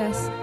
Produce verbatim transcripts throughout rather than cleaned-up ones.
Yes.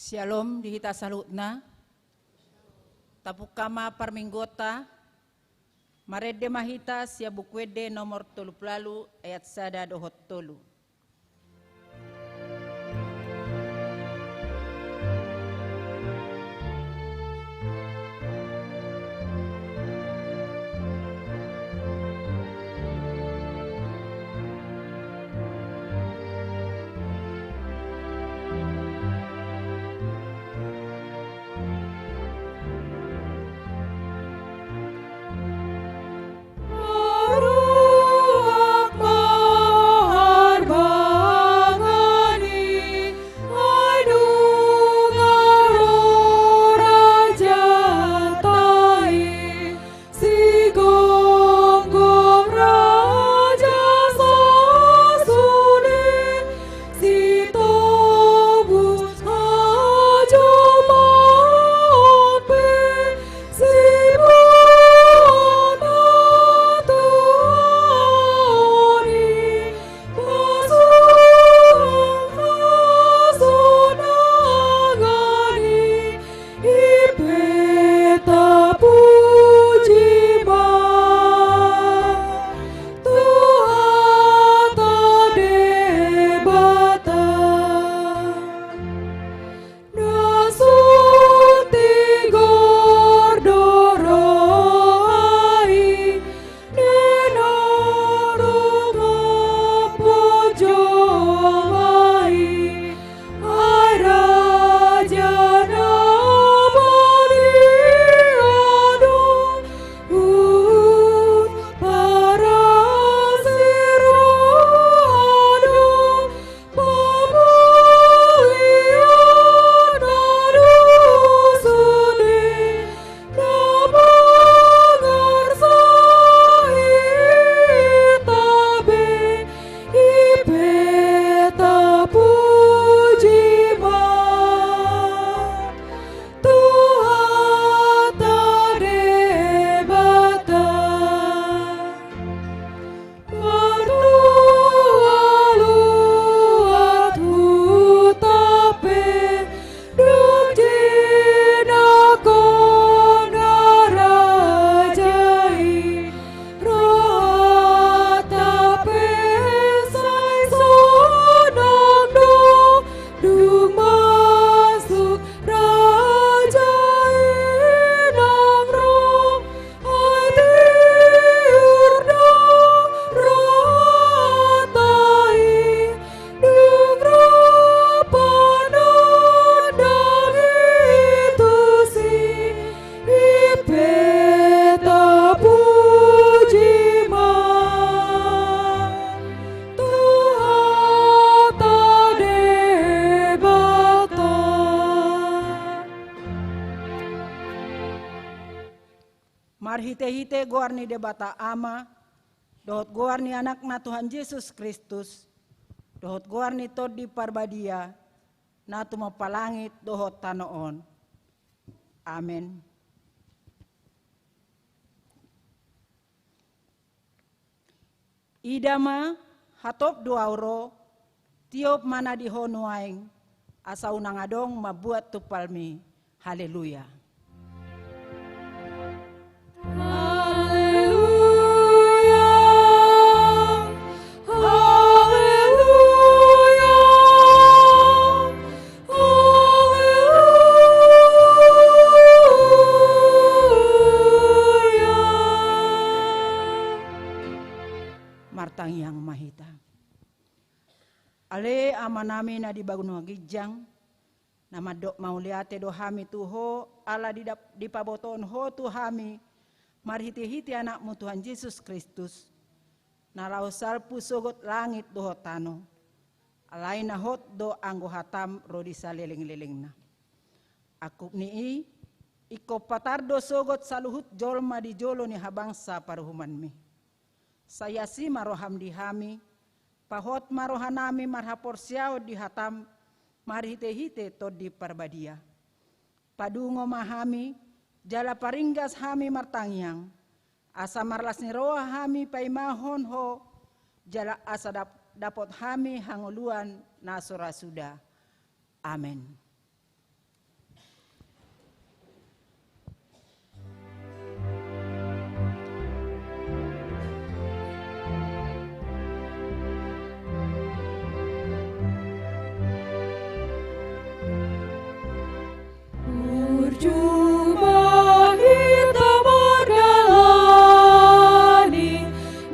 Syalom di hita saluhutna. Tapungka ma parmingguonta. Marende ma hita sian Buku Ende nomor tolu pulu ualu, ayat sada dohot tolu. Sigomgom raja sasune, sitobus hajomaon pe, siboan na tuani, pasuang hasonangan i. I pe tapuji ma Tuhanta Debata. Na sun tigor do roha i, di na dung ampoljoma i, ai raja na badia do, huhut parasi roha do, pamulian na dusun i, na mangarsa hita be, i pe tapuji ma Tuhanta Debata. Marluat-luat huta pe dung jinangkon na raja i, rohanta pe sai sonang do, dung masuk raja i nang ro. Ai tiur do rohanta i, dung ro panandang i tusi, i pe tapuji ma Tuhanta Debata. Marhite-hite goar ni Debata Ama, dohot goar ni Anakna Tuhan Jesus Kristus, dohot goar ni Tondi Parbadia, na tumompa langit dohot tano on. Amen. Ida ma, hatop do ahu ro, tiop ma na di ho nuaeng, asa unang adong mambuat tumpalmi. Haleluya. Haleluya. Haleluya. Haleluya. Martangiang ma hita. Ale Amanami na di banua ginjang, na mandok mauliate do hami tu Ho, ala didap-, dipabotohon Ho tu hami, marhite-hite Anakmu Tuhan Jesus Kristus, na laho salpu sogot langit dohot tano. Alai na hot do anggo hatam ro di saleleng-lelengna. Angkup ni i, ingkon patar do sogot saluhut jolma di jolo ni habangsa paruhumanmi. Sai asi ma roham di hami, pahot ma rohanami marhaporseaon di hatam, marhite-hite Tondi Parbadia. Padungo ma hami, jala paringgas hami martangiang, asa marlas ni roha hami paimahon Ho, jala asa dap-, dapot hami hangoluan na so ra suda. Amen. Cuma hita mardalani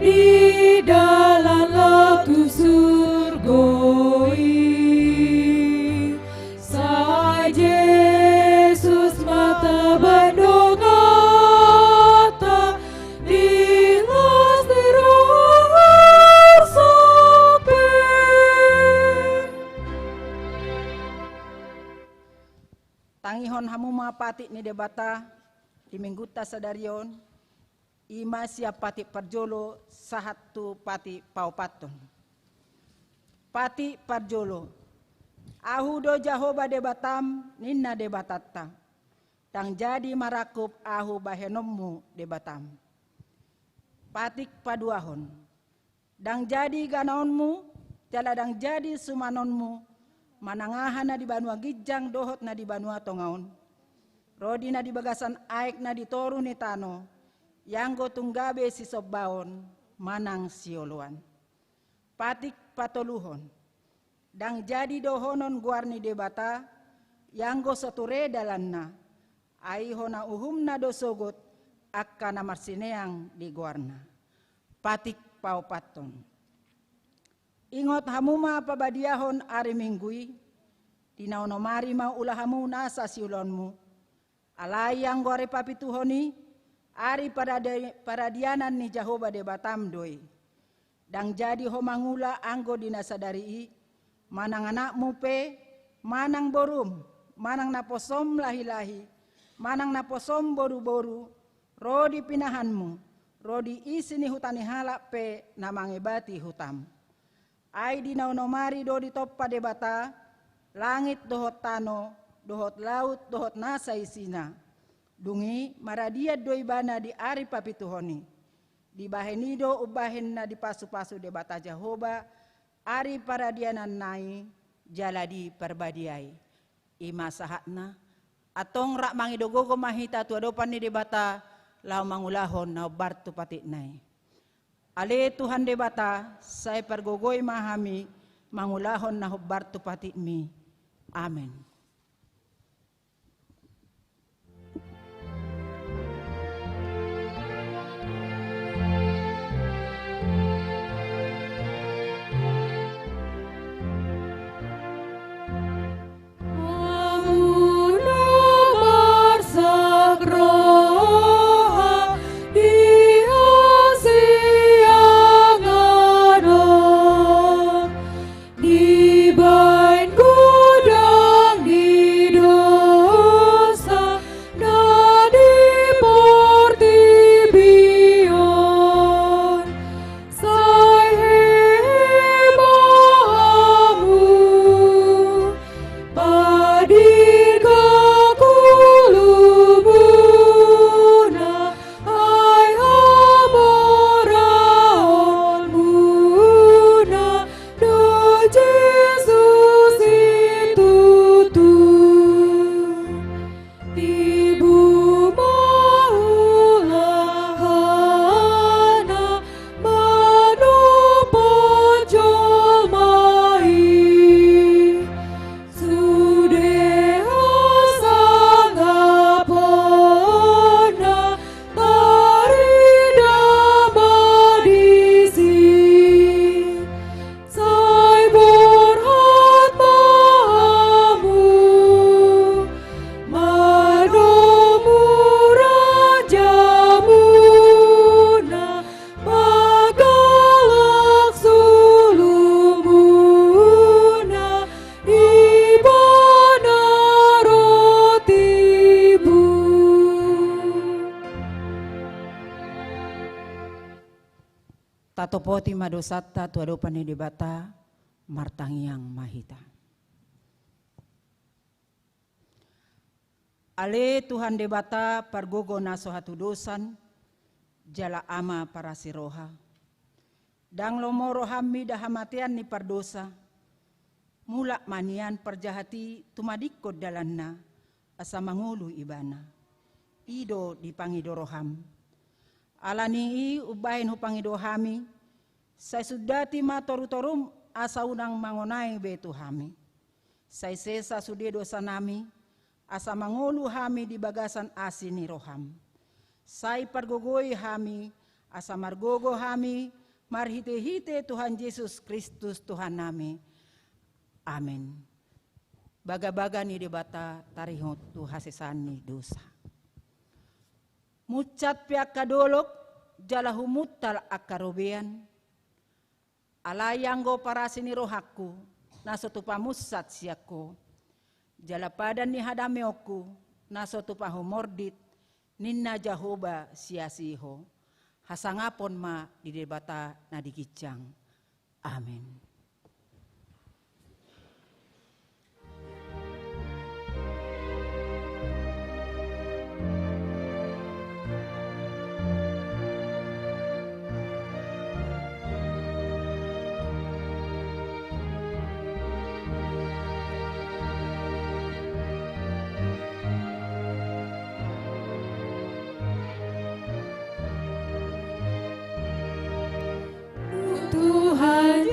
di dalan laho tu surgo i. Sai Jesus ma tabahen donganta di las ni roha sopir. Tangihon hamu ma patik ni Debata di Minggunta sadari on, i ma sian patik parjolo sahat tu patik paopathon. Patik parjolo. Ahu do Jahowa Debatam, ninna Debatanta. Ndang jadi marangkup ahu bahenonmu Debatam. Patik paduahon. Ndang jadi ganaonmu, jala ndang jadi sumanonmu, manang aha na di banua ginjang dohot na di banua tonga on. Ro di na di bagasan aek na di toru ni tano, ianggo tung gabe sisombaon, manang sioloan. Patik patoluhon. Ndang jadi dohonon goar ni Debata, ianggo so ture dalanna, ai hona uhumna do sogot, angka na marsineang di goarna. Patik paopathon. Ingot hamu ma pabadiahon ari Minggu i, di na onom ari ma ula hamu nasa siulaonmu. Alai anggo ari papituhon i, ari paradi-, paradianan ni Jahowa Debatam do i. Ndang jadi ho mangula anggo di na sadari i, manang anakmu pe, manang borum, manang naposom lahilahi, manang naposom boruboru, ro di pinahanmu, ro di isi ni huta ni halak pe na mangebati hutam. Ai di na onom ari do ditompa Debata, langit dohot tano, dohot laut, dohot nasa isina. Dung i maradian do ibana di ari papituhon i. Dibahen i do umbahen na dipasupasu Debata Jahowa, ari paradiananna i, jala diparbadiai. I ma sahatna, antong rap mangido gogo ma hita tu adopan ni Debata, laho mangulahon na hombar tu patikna i. Ale Tuhan Debata, sai pargogoi ma hami mangulahon na hombar tu patikmi. Amen. Hamu na marsak roha di hasiangan on, dibahen godang ni dosa na di portibi on. Sai hea ma hamu, padingkon ngolumuna, ai hamoraonmuna do Jesus i tutu. Tibu ma ulahana manompot jolma i. Sude hasangaponna tarida ma disi. Sai borhat ma hamu, manomu rajamuna, mangkalak solomuna, ibana ro tibu. Tatopoti ma dosanta tu adopan ni Debata, martangiang ma hita. Ale Tuhan Debata, pargogo na so hatudosan, jala Ama parasi roha. Ndang lomo roham mida hamatean ni pardosa, mulak ma nian parjahat i tumadingkon dalanna, asa mangolu ibana. I do dipangido roham. Ala ni i umbahen hupangido hami, sai sundati ma torutorum asa unang mangonai be tu hami. Sai sesa sude dosanami, asa mangolu hami di bagasan asi ni roham. Sai pargogoi hami, asa margogo hami, marhite-hite Tuhan Jesus Kristus Tuhannami. Amen. Bagabaga ni Debata taringot tu hasesaan ni dosa. Munsat pe angka dolok, jala humuntal angka robean. Alai anggo parasi ni rohangku, na so tupa munsat sian Ho, jala padan ni hadameonku, na so tupa humordit, ninna Jahowa sian si Ho. Hasangapon ma di Debata na di ginjang. Amen. Tuhan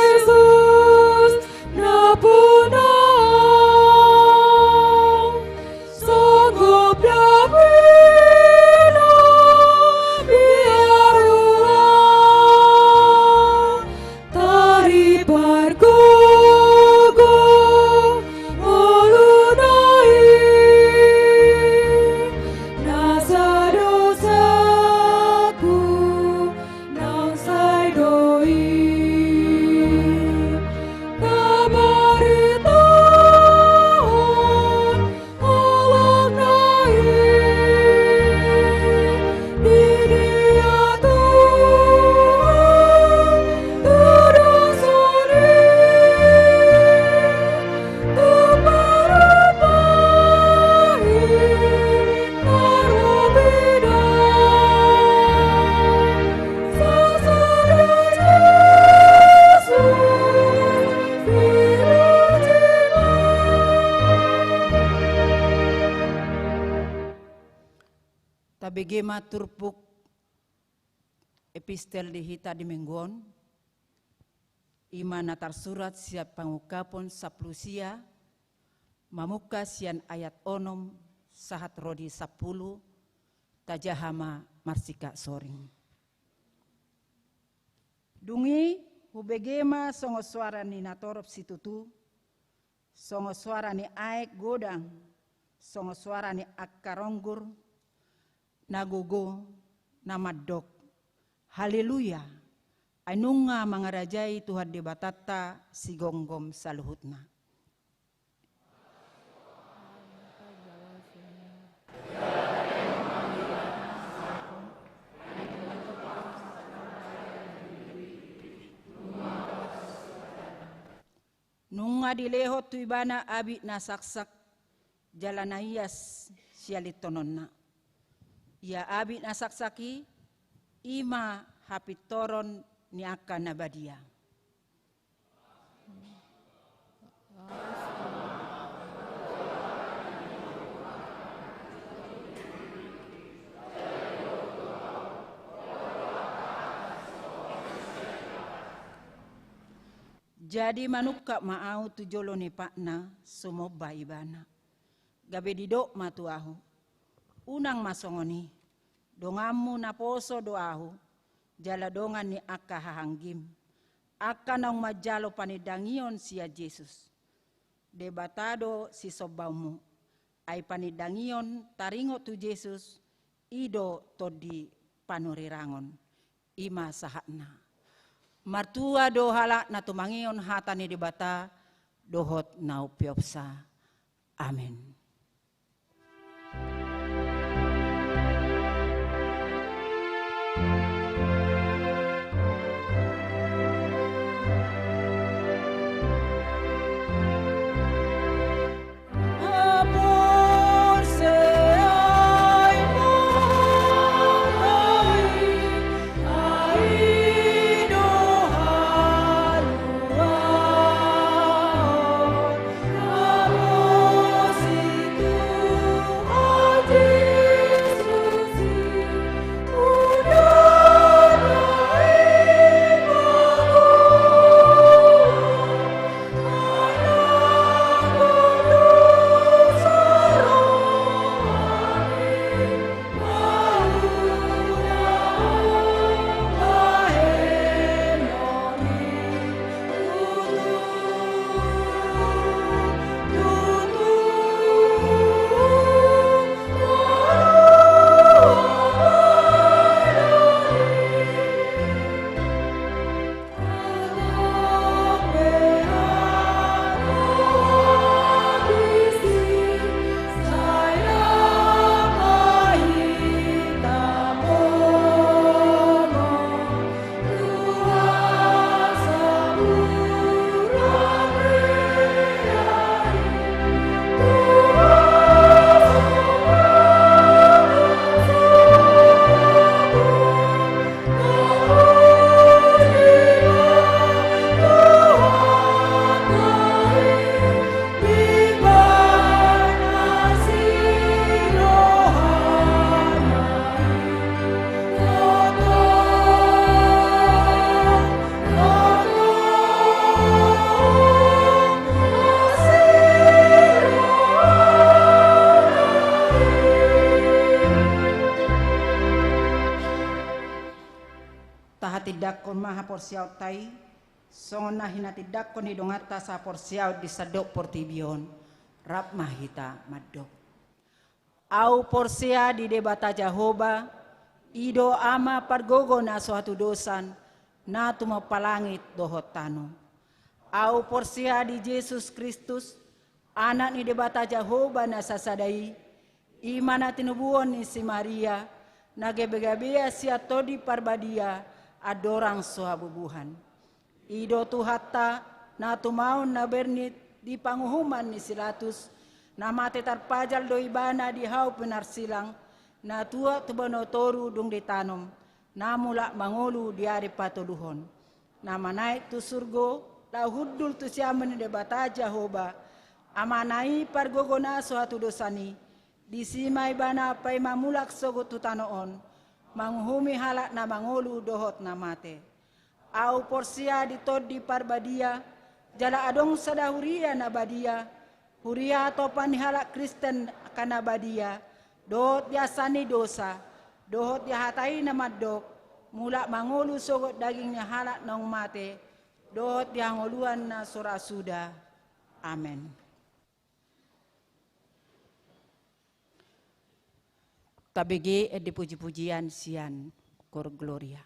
Jesus, nampuna, sanggup damina biar roha, taripargogo ngoluna i, nasa dosaku naung sai do i tabaritahon. Tabege ma turpuk epistel di hita di minggu on, i ma na tarsurat sian Pangungkapon sampulu sia, mamungka sian ayat onom sahat ro di sampulu, tajaha ma marsikak soring. Dung i hubege ma songon soara ni natorop situtu, songon soara ni aek godang, songon soara ni angka ronggur na gogo, na mandok: Haleluya! Ai nunga mangarajai Tuhan Debatanta sigomgom saluhutna. Nunga dilehon tu ibana abit na saksak, jala na ias sialintononna. Ia abit na saksak i, i ma hapintoron ni angka na badia. Jadi manungkap ma ahu tu jolo ni patna sumomba ibana. Gabe didok ma tu ahu: Unang ma songon i, donganmu naposo do ahu, jala dongan ni angka hahaanggim, angka naung manjalo panindangion sian Jesus. Debata do sisombaonmu, ai panindangion taringot tu Jesus, i do tondi panurirangon. I ma sahatna. Martua do halak na tumangihon hata ni Debata dohot na umpeopsa. Amen. ma haporseaonta i, songon na hinatindangkon ni donganta saporseaon di sandok portibi on, rap ma hita mandok. Ahu porsea di Debata Jahowa, i do Ama pargogo na so hatudosan, na tumompa langit dohot tano. Ahu porsea di Jesus Kristus, Anak ni Debata Jahowa na sasada i, i ma na tinubuhon ni si Maria, na gabegabean sian Tondi Parbadia, andorang so habubuhan. I do Tuhanta, na tumaon na bernit di panguhuman ni si Latus, na mate tarpajal do ibana di hau pinarsilang, na tuat tu banua toru dung ditanom, na mulak mangolu di ari patoluhon. Na manaek tu surgo, laho hundul tu siamun ni Debata Jahowa, Amana i pargogo na so hatudosan i, disi ma ibana paima mulak sogot tu tano on, manguhumi halak na mangolu dohot na mate. Ahu porsea di Tondi Parbadia, jala adong sada huria na badia, huria hatopan ni halak Kristen angka na badia, dohot di asa ni dosa, dohot di hata i na mandok, mulak mangolu sogot daging ni halak naung mate, dohot di hangoluan na so ra suda. Amen. Tabege ende puji-pujian sian Cor Gloria.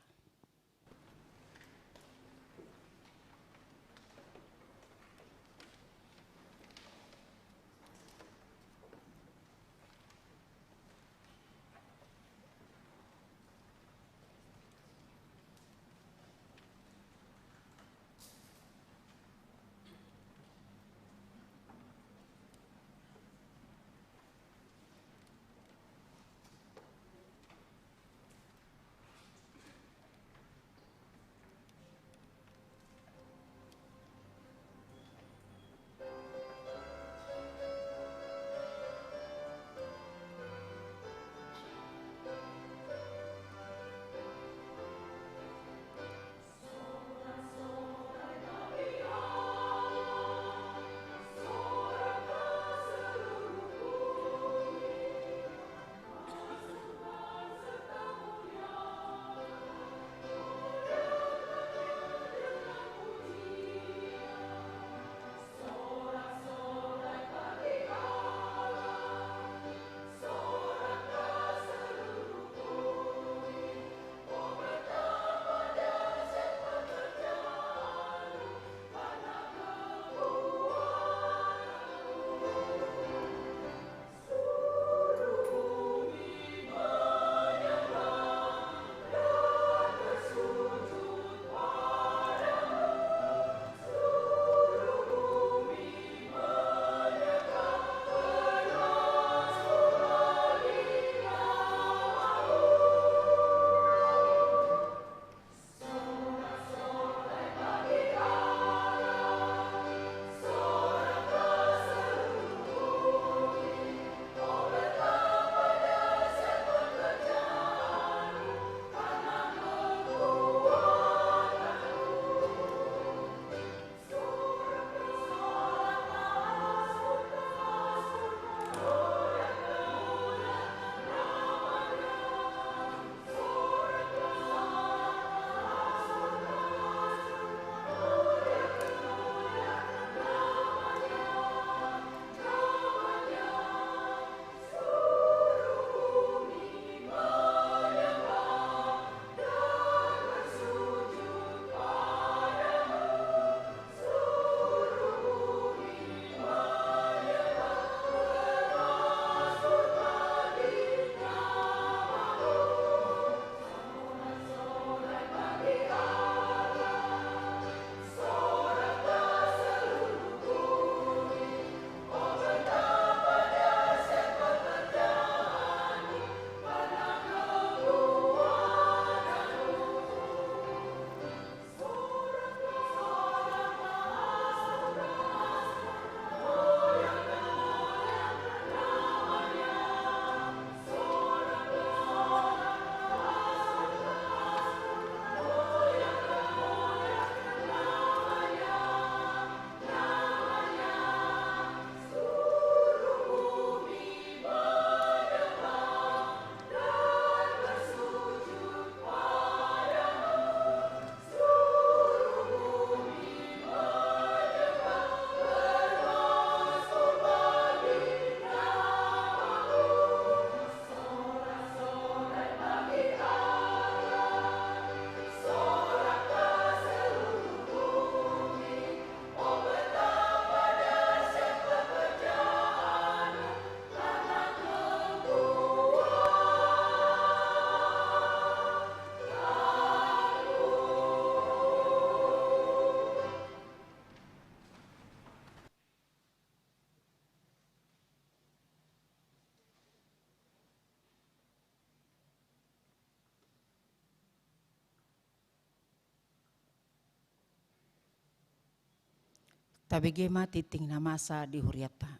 Tabege ma tingting na masa di hurianta.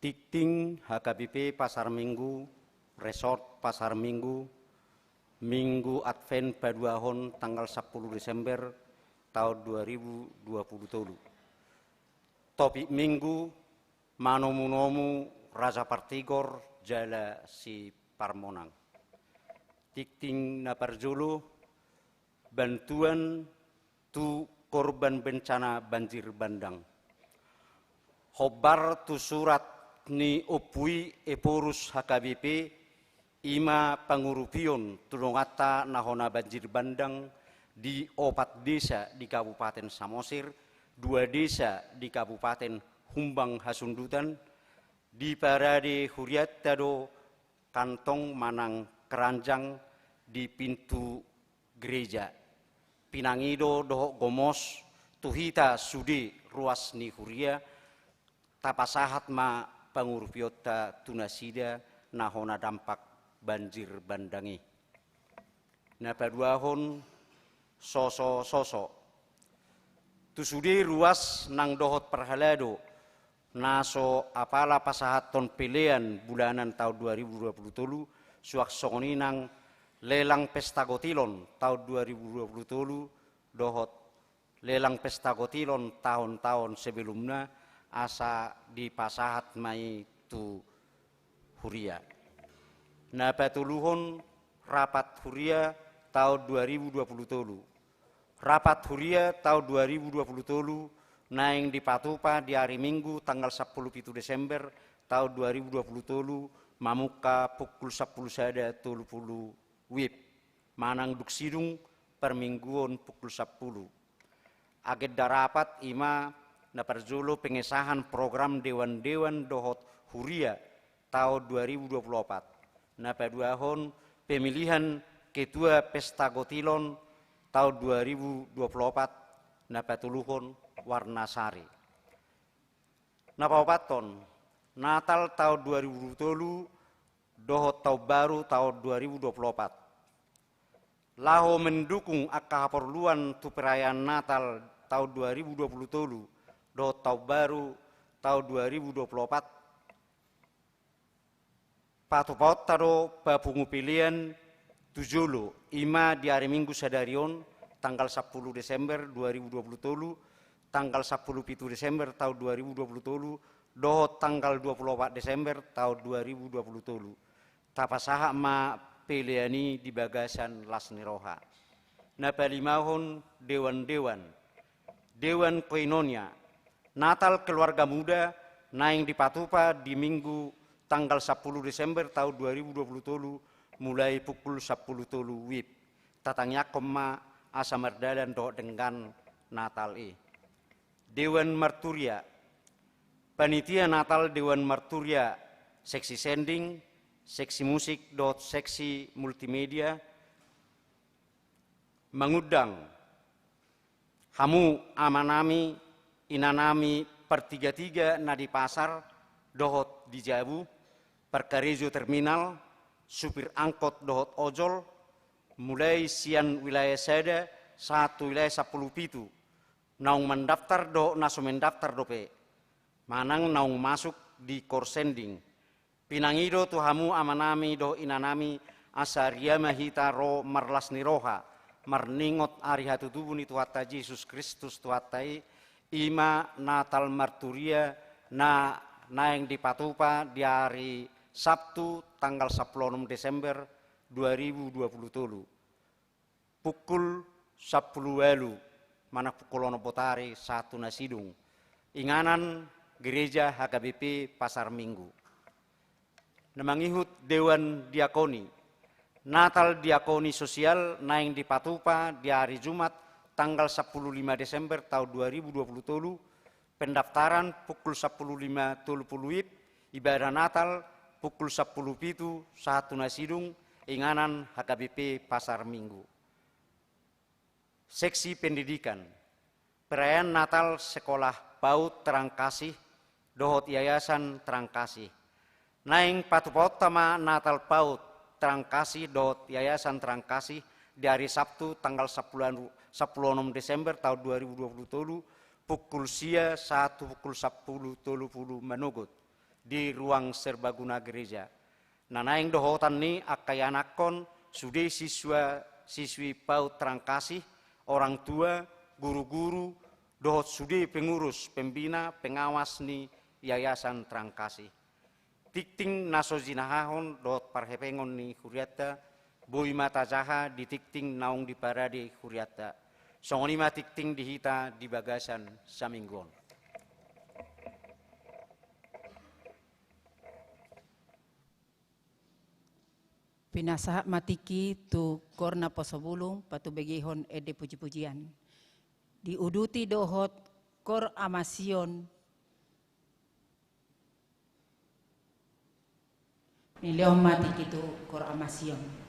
Tingting H K B P Pasar Minggu, Resort Pasar Minggu, Minggu Advent paduahon tanggal sampulu Desember taon dua ribu dua pulu tolu. Topik Minggu, manomunomu raja partigor jala siparmonang. Tingting na parjolo, bantuan tu korban bencana banjir bandang. Hombar tu surat ni Ompu i Ephorus H K B P, i ma pangurupion tu donganta na hona banjir bandang di opat desa di Kabupaten Samosir, dua desa di Kabupaten Humbang Hasundutan, diparade hurianta do kantong manang keranjang di pintu gereja. Pinangido dohot gomos tu hita sude ruas ni huria, tapasahat ma pangurupionta tu nasida na hona dampak banjir bandang i. Na paduahon, sosososo. Tu sude ruas nang dohot parhalado na so apala pasahathon pelean bulanan taon dua ribu dua pulu tolu, suang songon i nang lelang pesta gotilon taon dua ribu dua pulu tolu dohot lelang pesta gotilon taon-taon sebelumna, asa dipasahat ma i tu huria. Na patoluhon, rapat huria taon dua ribu dua pulu tolu. Rapat huria taon dua ribu dua pulu tolu naeng dipatupa di ari Minggu tanggal sampulu pitu Desember taon dua ribu dua pulu tolu, mamungka pukul sampulu sada tolu pulu WIB, manang dung sidung parmingguon pukul sampulu. Agenda rapat i ma na parjolo pengesahan program dewan-dewan dohot huria taon dua ribu dua pulu opat. Na paduahon, pemilihan ketua pesta gotilon taon dua ribu dua pulu opat. Na patoluhon, warna sari. Na paopathon, Natal taon dua ribu dua pulu tolu dohot Taon Baru taon dua ribu dua pulu opat. Laho mendukung angka haporluan tu perayaan Natal taon dua ribu dua pulu tolu dohot Taon Baru taon dua ribu dua pulu opat, patupaonta do papungu pelean tu jolo, i ma di ari Minggu sadari on, tanggal sampulu Desember dua ribu dua pulu tolu, tanggal sampulu pitu Desember taon dua ribu dua pulu tolu, dohot tanggal dua pulu opat Desember taon dua ribu dua pulu tolu. Tapasahat ma pelean i di bagasan las ni roha. Na palimahon, dewan-dewan. Dewan Koinonia. Natal Keluarga Muda naeng dipatupa di Minggu tanggal sampulu Desember taon dua ribu dua pulu tolu, mulai pukul sampulu tolu WIB. Tatangiangkon ma asa mardalan dohot denggan Natal i. Dewan Marturia. Panitia Natal Dewan Marturia, seksi sending, seksi musik dohot seksi multimedia, mangundang hamu amanami, inanami, partigatiga na di pasar dohot di jabu, parkarejo terminal, supir angkot dohot ojol, mulai sian wilayah sada sahat tu wilayah sampulu pitu, naung mandaftar dohot na so mendaftar dope, manang naung masuk di korsending. Pinangido tu hamu amanami dohot inanami, asa ria ma hita ro marlas ni roha, marningot ari hatutubu ni Tuhanta Jesus Kristus Tuhanta i, i ma Natal Marturia na naeng dipatupa di ari Sabtu tanggal sampulu onom Desember dua ribu dua pulu tolu. Pukul sampulu ualu, manang pukul onom botari sahat tu na sidung. Inganan gereja H K B P Pasar Minggu. Na mangihut Dewan Diakoni. Natal Diakoni Sosial naeng dipatupa di ari Jumat tanggal sampulu lima Desember taon dua ribu dua pulu tolu, pendaftaran pukul sampulu lima tolu pulu WIB, ibadah Natal pukul sampulu pitu sahat tu na sidung, inganan H K B P Pasar Minggu. Seksi pendidikan. Perayaan Natal Sekolah PAUD Terang Kasih dohot Yayasan Terang Kasih. Naeng patupaonta ma Natal PAUD Terang Kasih dohot Yayasan Terang Kasih di hari Sabtu tanggal sepuluh anu, sepuluh onom Desember tahun dua ribu dua puluh tolu, pukul sia sahat tu pukul sepuluh tolu puluh manogot di ruang serbaguna gereja. Na naeng dohotan ni angka ianakhon, sude siswa siswi PAUD Terang Kasih, orang tua, guru-guru, dohot sude pengurus, pembina, pengawas ni Yayasan Terang Kasih. Tingting na so jinahahon dohot parhepengon ni hurianta, boi ma tajaha di tingting naung diparade hurianta. Songon i ma tingting di hita di bagasan saminggu on. Pinasahat ma tingki tu Koor Naposobulung, patubegehon ende puji-pujian. Diuduti dohot Koor Ama Sion. Nilehon ma tingki tu Koor Ama Sion.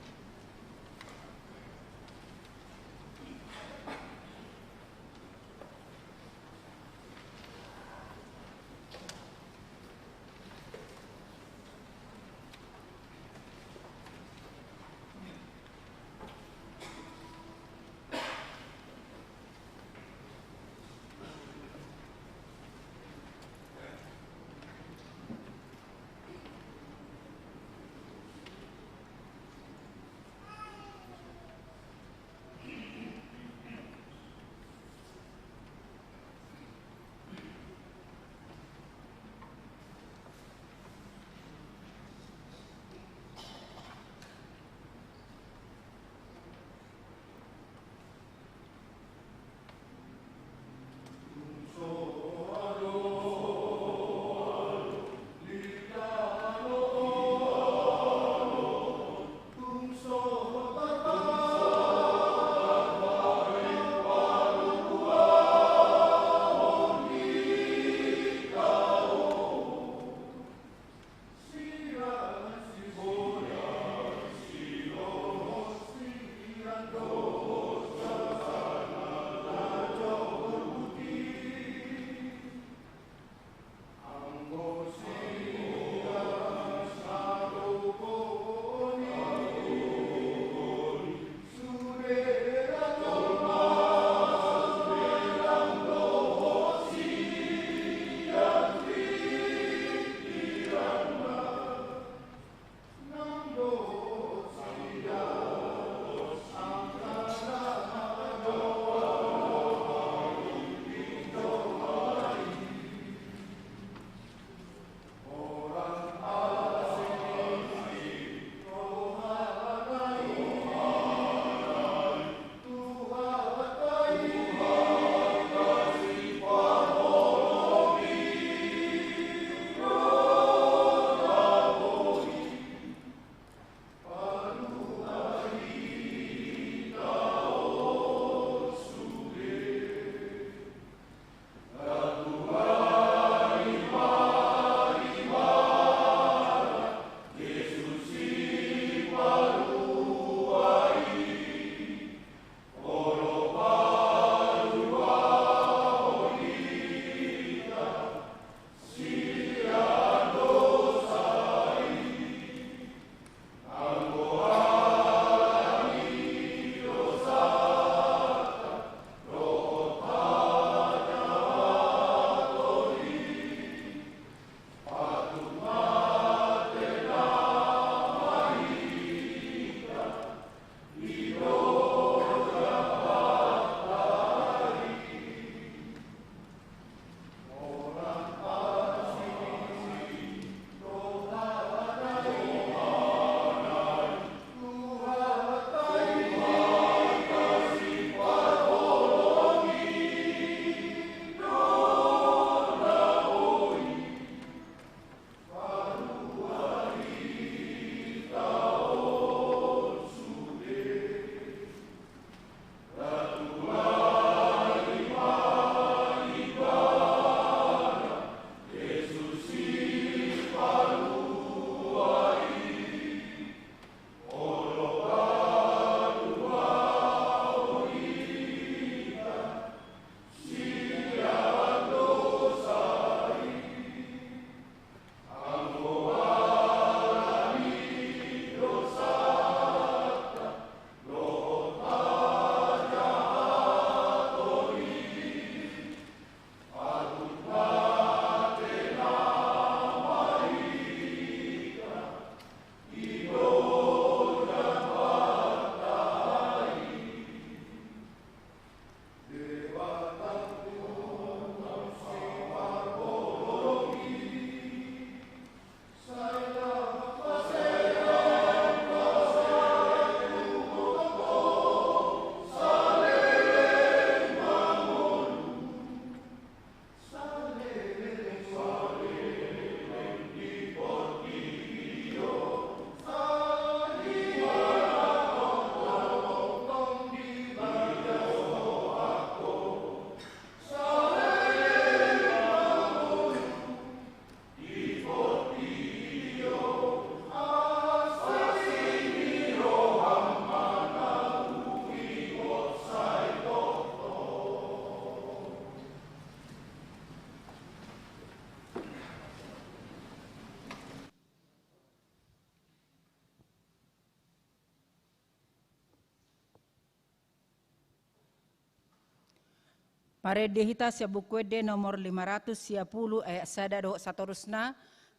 Marende hita sian Buku Ende nomor lima ratus sia pulu ayat sada dohot satorusna,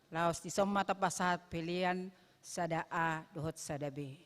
laos dison ma tapasahat pelean sada A dohot sada B.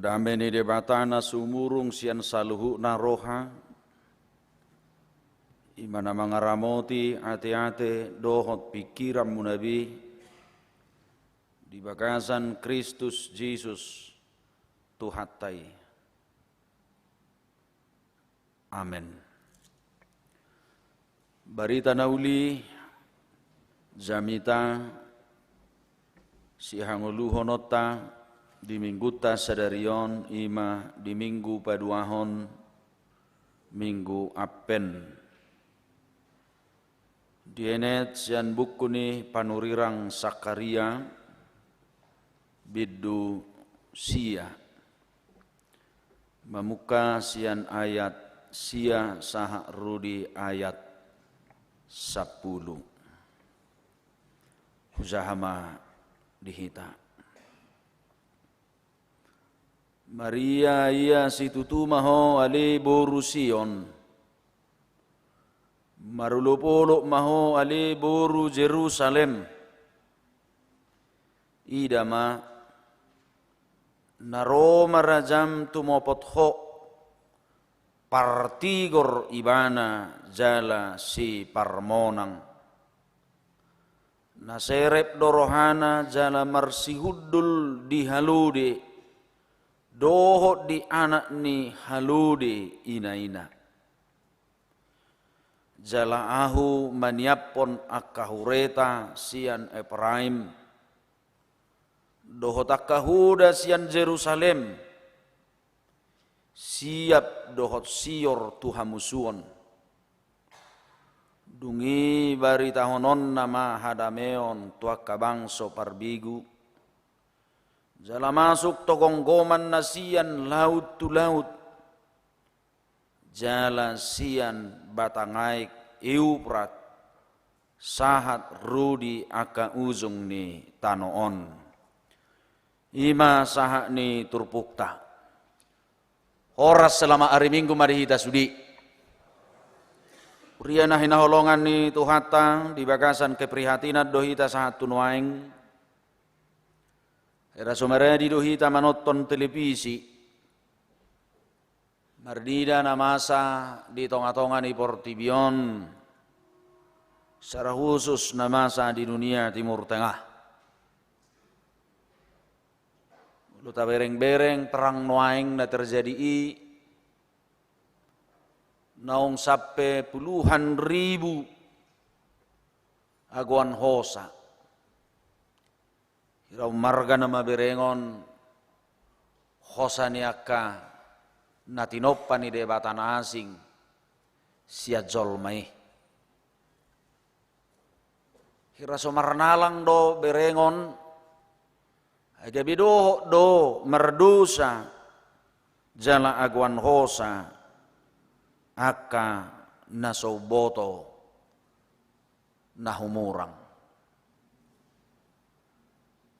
Dame ni Debata na sumurung sian saluhutna roha, i ma na mangaramoti ateate dohot pingkiranmuna be di bagasan Kristus Jesus Tuhanta i. Amen. Barita na uli, jamita sihangoluhononta di minggunta sadari on, i ma di minggu paduahon, Minggu Advent. Dienet sian buku ni panurirang Sakaria, bindu sia. Mamungka sian ayat sia sahat ro di ayat sampulu. Hujaha ma di hita. Maria ia situtu ma ho ale boru Sion. Marolopolop ma ho ale boru Jerusalem. Ida ma, na ro ma rajam tumopot ho, partigor ibana jala siparmonang. Na serep do rohana jala marsihundul di halode, dohot di anak ni halode ina-ina. Jala ahu maniaphon angka hureta sian Epraim, dohot angka huda sian Jerusalem, siap dohot sior tu hamusuon. Dung i baritahononna ma hadameon tu angka bangso parbegu, jala masuk tu gomgoman na sian laut tu laut, jala sian batang aek Euprat, sahat ro di angka ujung ni tano on. I ma sahat ni turpukta. Horas, selamat ari Minggu ma di hita sude. Huria na hinaholongan ni Tuhanta, di bagasan keprihatinan do hita sahat tu nuaeng. Hira so maradi do hita manonton televisi, marnida na masa di tonga-tonga ni portibi on, secara khusus na masa di dunia Timur Tengah. Molo tabereng-bereng perang nuaeng na terjadi i, naung sampe puluhan ribu agoan hosa. Hira ummarga na maberengon hosa ni angka na tinompa ni debata na asing sian jolma i. Hira so marnalang do berengon, ai gabe dohot do mardosa jala agoan hosa angka na so umboto na humurang.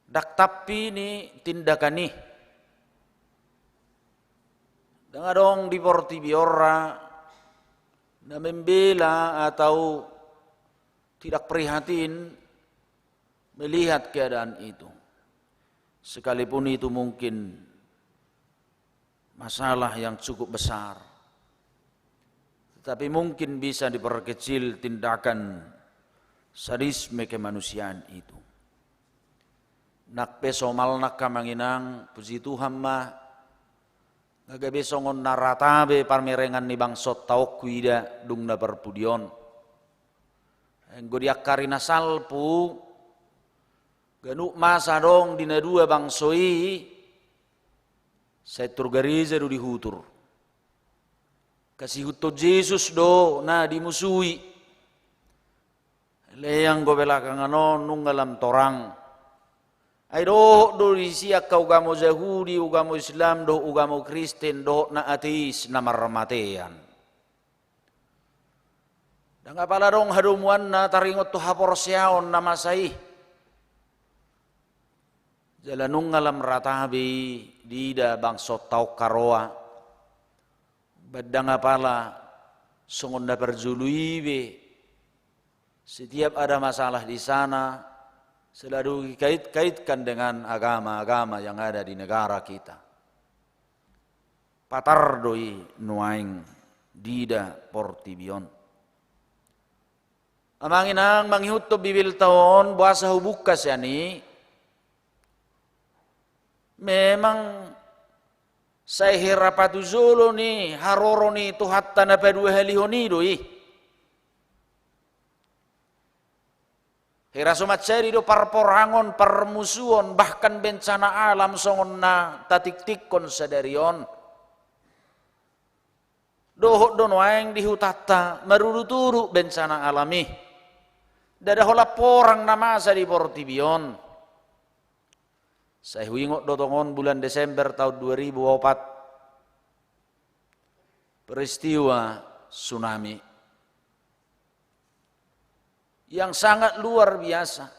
Ndang tampi ni tindakan i. Ndang adong di portibi on ra na membela atau tidak prihatin melihat keadaan itu. Sekalipun itu mungkin masalah yang cukup besar, tetapi mungkin bisa diperkecil tindakan sadisme kemanusiaan itu. Nang pe somalna, angka amang inang, puji Tuhan ma, nga gabe songon na rata be pamerengan ni bangsonta on huida dung na parpudi on. Anggo di angka ari na salpu, ganup masa adong di na dua bangso i, sai tor gareja do dihutur. Kasihuthon Jesus do na dimusui. Alai anggo belakangan on nunga lam torang. Ai dohot do disi angka ugamo Jahudi, ugamo Islam, dohot ugamo Kristen, dohot na ateis na marmatean. Ndang apala adong hadomuanna taringot tu haporseaon na masa i. Jala nunga lam rata be i diida bangsonta on haroa. Ba ndang apala songon na parjolo i be, setiap ada masalah di sana, selalu dikait-kaitkan dengan agama-agama yang ada di negara kita. Patar do i nuaeng diida portibi on. Amang inang, mangihuthon Bibelta on, boasa hubungka sian i, memang sai hira patujolo ni haroro ni Tuhanta na paduahalihon i do i. Hira so mansai do parporangon, parmusuon, bahkan bencana alam songon na tatiktikkon sadari on. Dohot do nuaeng di hutanta marudut-udut bencana alam i. Ndada holan porang na masa di portibi on. Sai huingot do tongon bulan Desember tahun dua ribu opat, peristiwa tsunami yang sangat luar biasa.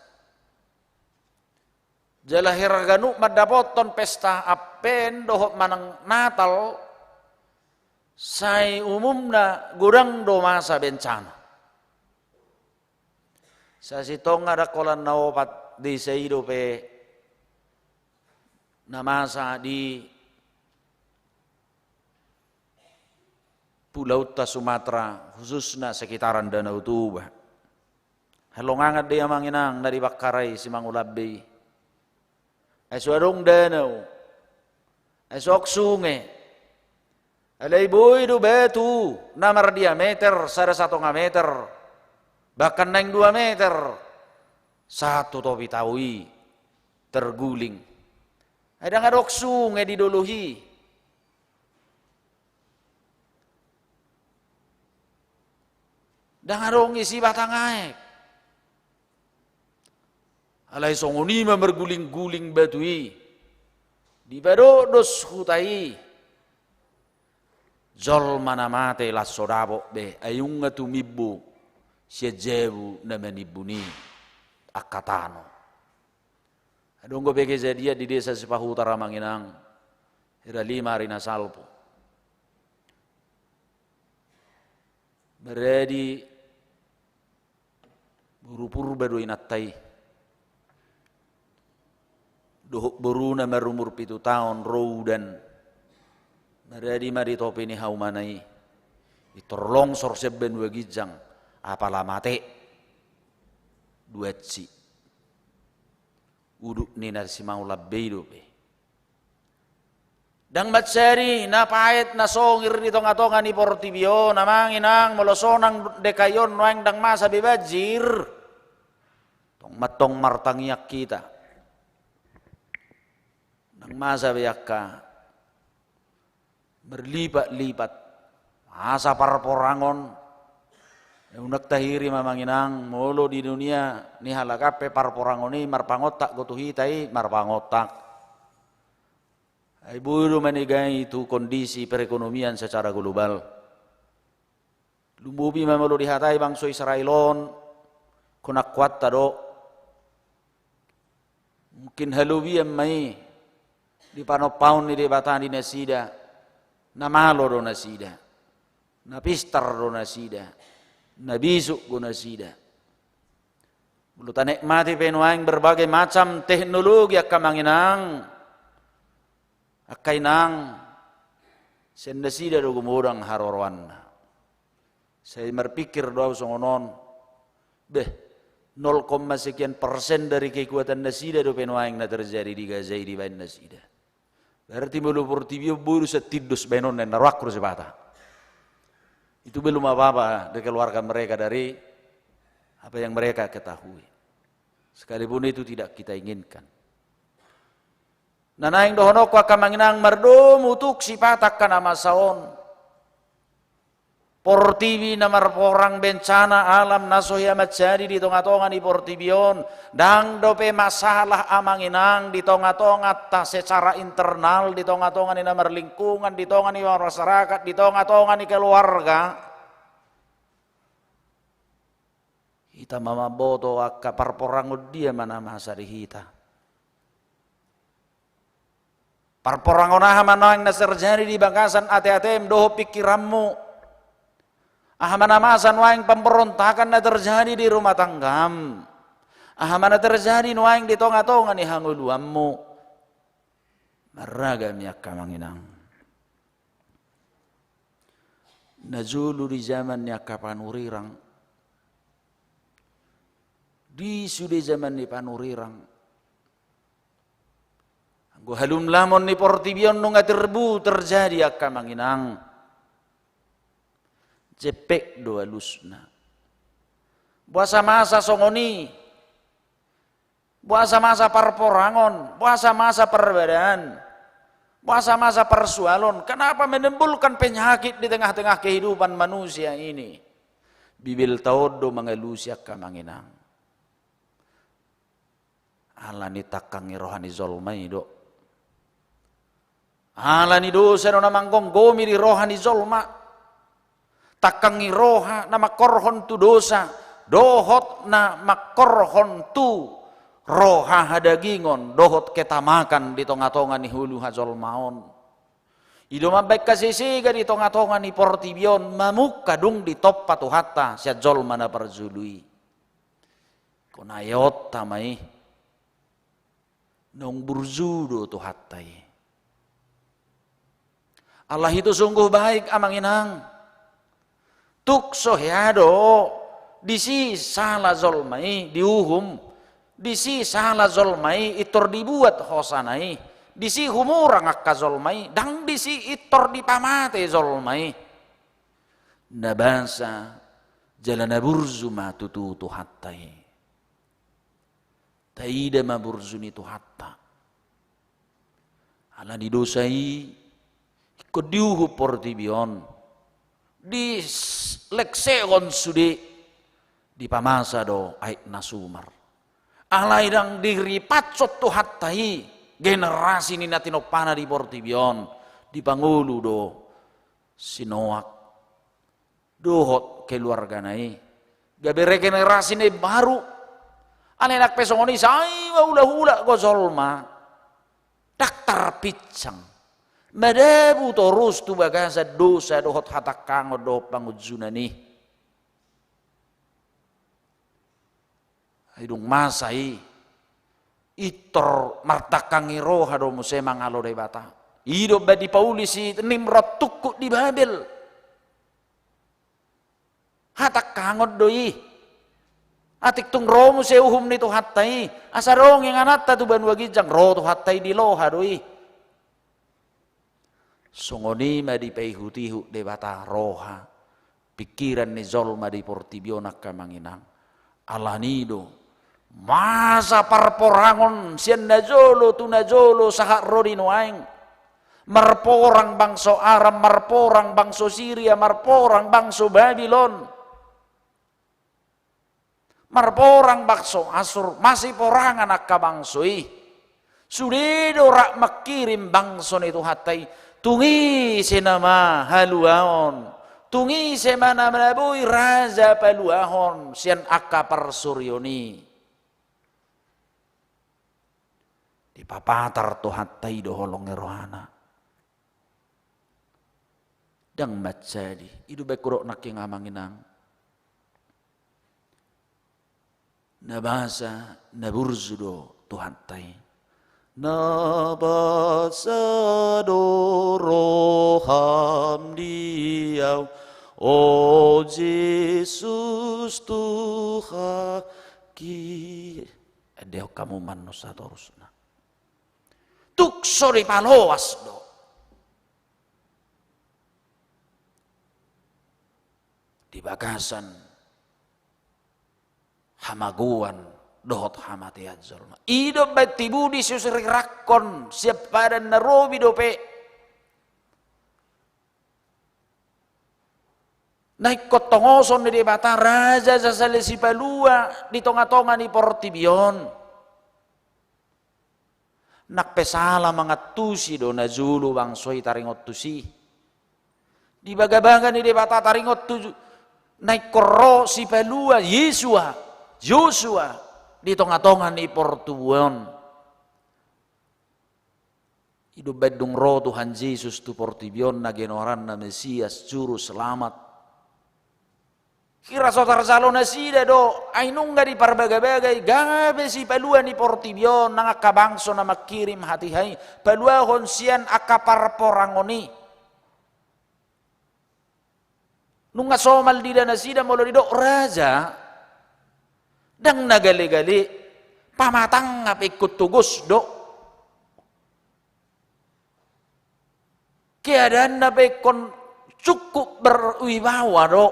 Jala hera ganup mandapothon pesta Advent dohot manang Natal, sai umumna godang do masa bencana. Sasintongna ndang holan na opat desa i dope na masa di pulaunta Sumatera, khususna sekitaran Danau Toba. Halongangan do i amang inang na di Bangkarai Simangulambe i. Ai so adong danau, ai so adong sunge. Alai boi do batu na mardiameter sada satonga meter, bahkan naeng dua meter, sahat tu topi tao i terguling. Ai ndang adong sunge di dolok i. Ndang adong isi batang aek. Alai songon i ma marguling-guling batu i, dipadokdos huta i. Jolma na mate laos so dapot be, ai nunga tumimbo sian jabu na manimbun i angka tano. Adong dope kejadian di desa Sipahutar amang inang, hira lima ari na salpu. Maradi boru Purba do inanta i dohot boruna marumur pitu taon, ro udan. Maradi ma di topi ni haumana i, pintor longsor sian banua ginjang, apala mate duansi. Udut ni na Simangulambe i dope. Ndang mansadi na paet na songir di tonga-tonga ni portibi on amang inang, molo sonang D K I on nuaeng ndang masa be banjir. Tong mantong martangiang hita. Ndang masa be angka marlipat-lipat masa parporangon. Unang tahirim amang inang, molo di dunia ni halak an pe parporangon i marpangontak do tu hita i, marpangontak. Ai boi do manegai tu kondisi perekonomian secara global. Lumobi ma molo dihatai bangso Israel on, holan kuanta do. Mungkin halobian ma i di panompaon ni Debata di nasida, na malo do nasida, na pistar do nasida, na bisuk do nasida. Molo tanikmati pe nuaeng berbagai macam teknologi angka amang inang, angka inang, sian nasida do gumodang haroroanna. Sai marpikir do au songon on, beh, nol koma sekian persen dari kekuatan nasida dope nuaeng na terjadi di Gaza i dibaen nasida. Berarti molo portibi on boi do santindo baenonna, na rohangku do sipata. Itu belum apa-apa dari keluarga mereka, dari apa yang mereka ketahui. Sekalipun itu tidak kita inginkan. Na naeng dohononku angka amang inang, mardomu tuk sipata angka na masa on. Portibi na marporang, bencana alam na so hea manjadi di tonga-tonga ni portibi on. Ndang dope masalah amang inang di tonga-tonganta secara internal, di tonga-tonga ni na marlingkungan, di tonga ni masyarakat, di tonga-tonga ni keluarga. Hita ma mamboto angka parporangon dia ma na masa di hita. Parporangon aha ma nuaeng na terjadi di bagasan ate-atem dohot pikiranmu? Aha ma na masa nuaeng pemberontakan na terjadi di rumah tanggam? Aha ma na terjadi nuaeng di tonga-tonga ni hangoluanmu? Marragam i angka amang inang. Na jolo di zaman ni angka panurirang, di sude zaman ni panurirang, anggo halumlamon ni portibi on nunga terbu terjadi angka amang inang, jempek do alusna. Boasa masa songon i? Boasa masa parporangon, boasa masa parbadaan, boasa masa parsualon? Kenapa menimbulkan penyakit di tengah-tengah kehidupan manusia ini? Bibelta on do mangalusi angka amang inang. Alani tangkang ni roha ni jolma i do. Alani dosa do na manggomgomi di roha ni jolma. Tangkang ni roha na mangkorhon tu dosa, dohot na mangkorhon tu roha hadagingon, dohot ketamakan di tongatonga ni ngolu hajolmaon. I do mambahen hasesega di tongatonga ni portibi on, mamungka dung ditompa Tuhanta sian jolma na parjolo i. Ingkon aeonta ma i. Naung burju do Tuhanta i. Alai ito sungguh baik, amang inang. Tung so hea do, disi sala jolma i diuhum, disi sala jolma i intor dibuat hosana i, disi humurang angka jolma i, ndang disi intor dipamate jolma i. Na basa jala na burju ma tutu Tuhanta i. Taida ma burju ni Tuhanta. Alani dosa i ingkon diuhum portibi on, dilengsehon sude, dipamasa do aek na sumar. Alai ndang diripansot Tuhanta i generasi ni na tinompana di portibi on, dipangolu do si Noak dohot keluargana i gabe regenerasi na imbaru. Alai nang pe songon i sai ma hulahula do jolma, ndang tarpinsang, madabu torus tu bagasan dosa dohot hatangkangon dohot pangunjunan i. Ai dung masa i, intor martangkang ni roha do muse mangalo Debata. I do umbahen dipauli si Nimrod tungkot di Babel. Hatangkangon do i. Atik tung ro muse uhum ni Tuhanta i, asa dong ingananta tu banua ginjang, ro Tuhanta i, diloha do i. Songon i ma dipaihutihut Debata roha, pingkiran ni jolma di portibi on, angka amang inang. Alani do masa parporangon sian na jolo tu na jolo sahat ro di nuaeng. Marporang bangso Aram, marporang bangso Siria, marporang bangso Babilon. Marporang bangso Asur, masiporangan angka bangso i. Sude do rap mangkirim bangso ni Tuhanta i. Tung ise nama haluaon, tung ise ma nama na boi raja paluahon sian angka parsorion i. Dipapatar Tuhanta i do holong ni rohana. Ndang mansadi. I do baen hudok nangkin, amang inang. Na basa na burju do Tuhanta i. Na basa do roham di au, o Jesus Tuhanki. Endehon hamu ma annon satorusna. Tung so dipaloas do di bagasan hamagoan dohot hamatean jolma. I do umbahen tibu disurirangkon sian padan na robi dope. Na ingkon tongoson ni Debata raja jala sipalua di tongatonga ni portibi on. Nang pe sala mangantusi do na jolo bangso i taringot tusi. Di bagabaga ni Debata taringot tu na ingkon ro sipalua Yesua, Josua, di tongatonga ni portibi on. I do umbahen dung ro Tuhan Jesus tu portibi on na genoaranna Mesias, Juru Selamat. Hira so tarjalo nasida do, ai nunga diparbagabaga i gabe sipalua ni portibi on nang angka bangso na mangkirim hatiha i, paluahon sian angka parporangon i. Nunga somal diida nasida molo didok raja, ndang na galegale, pamatangna pe ingkon togos do. Keadaanna pe ingkon cukup berwibawa do.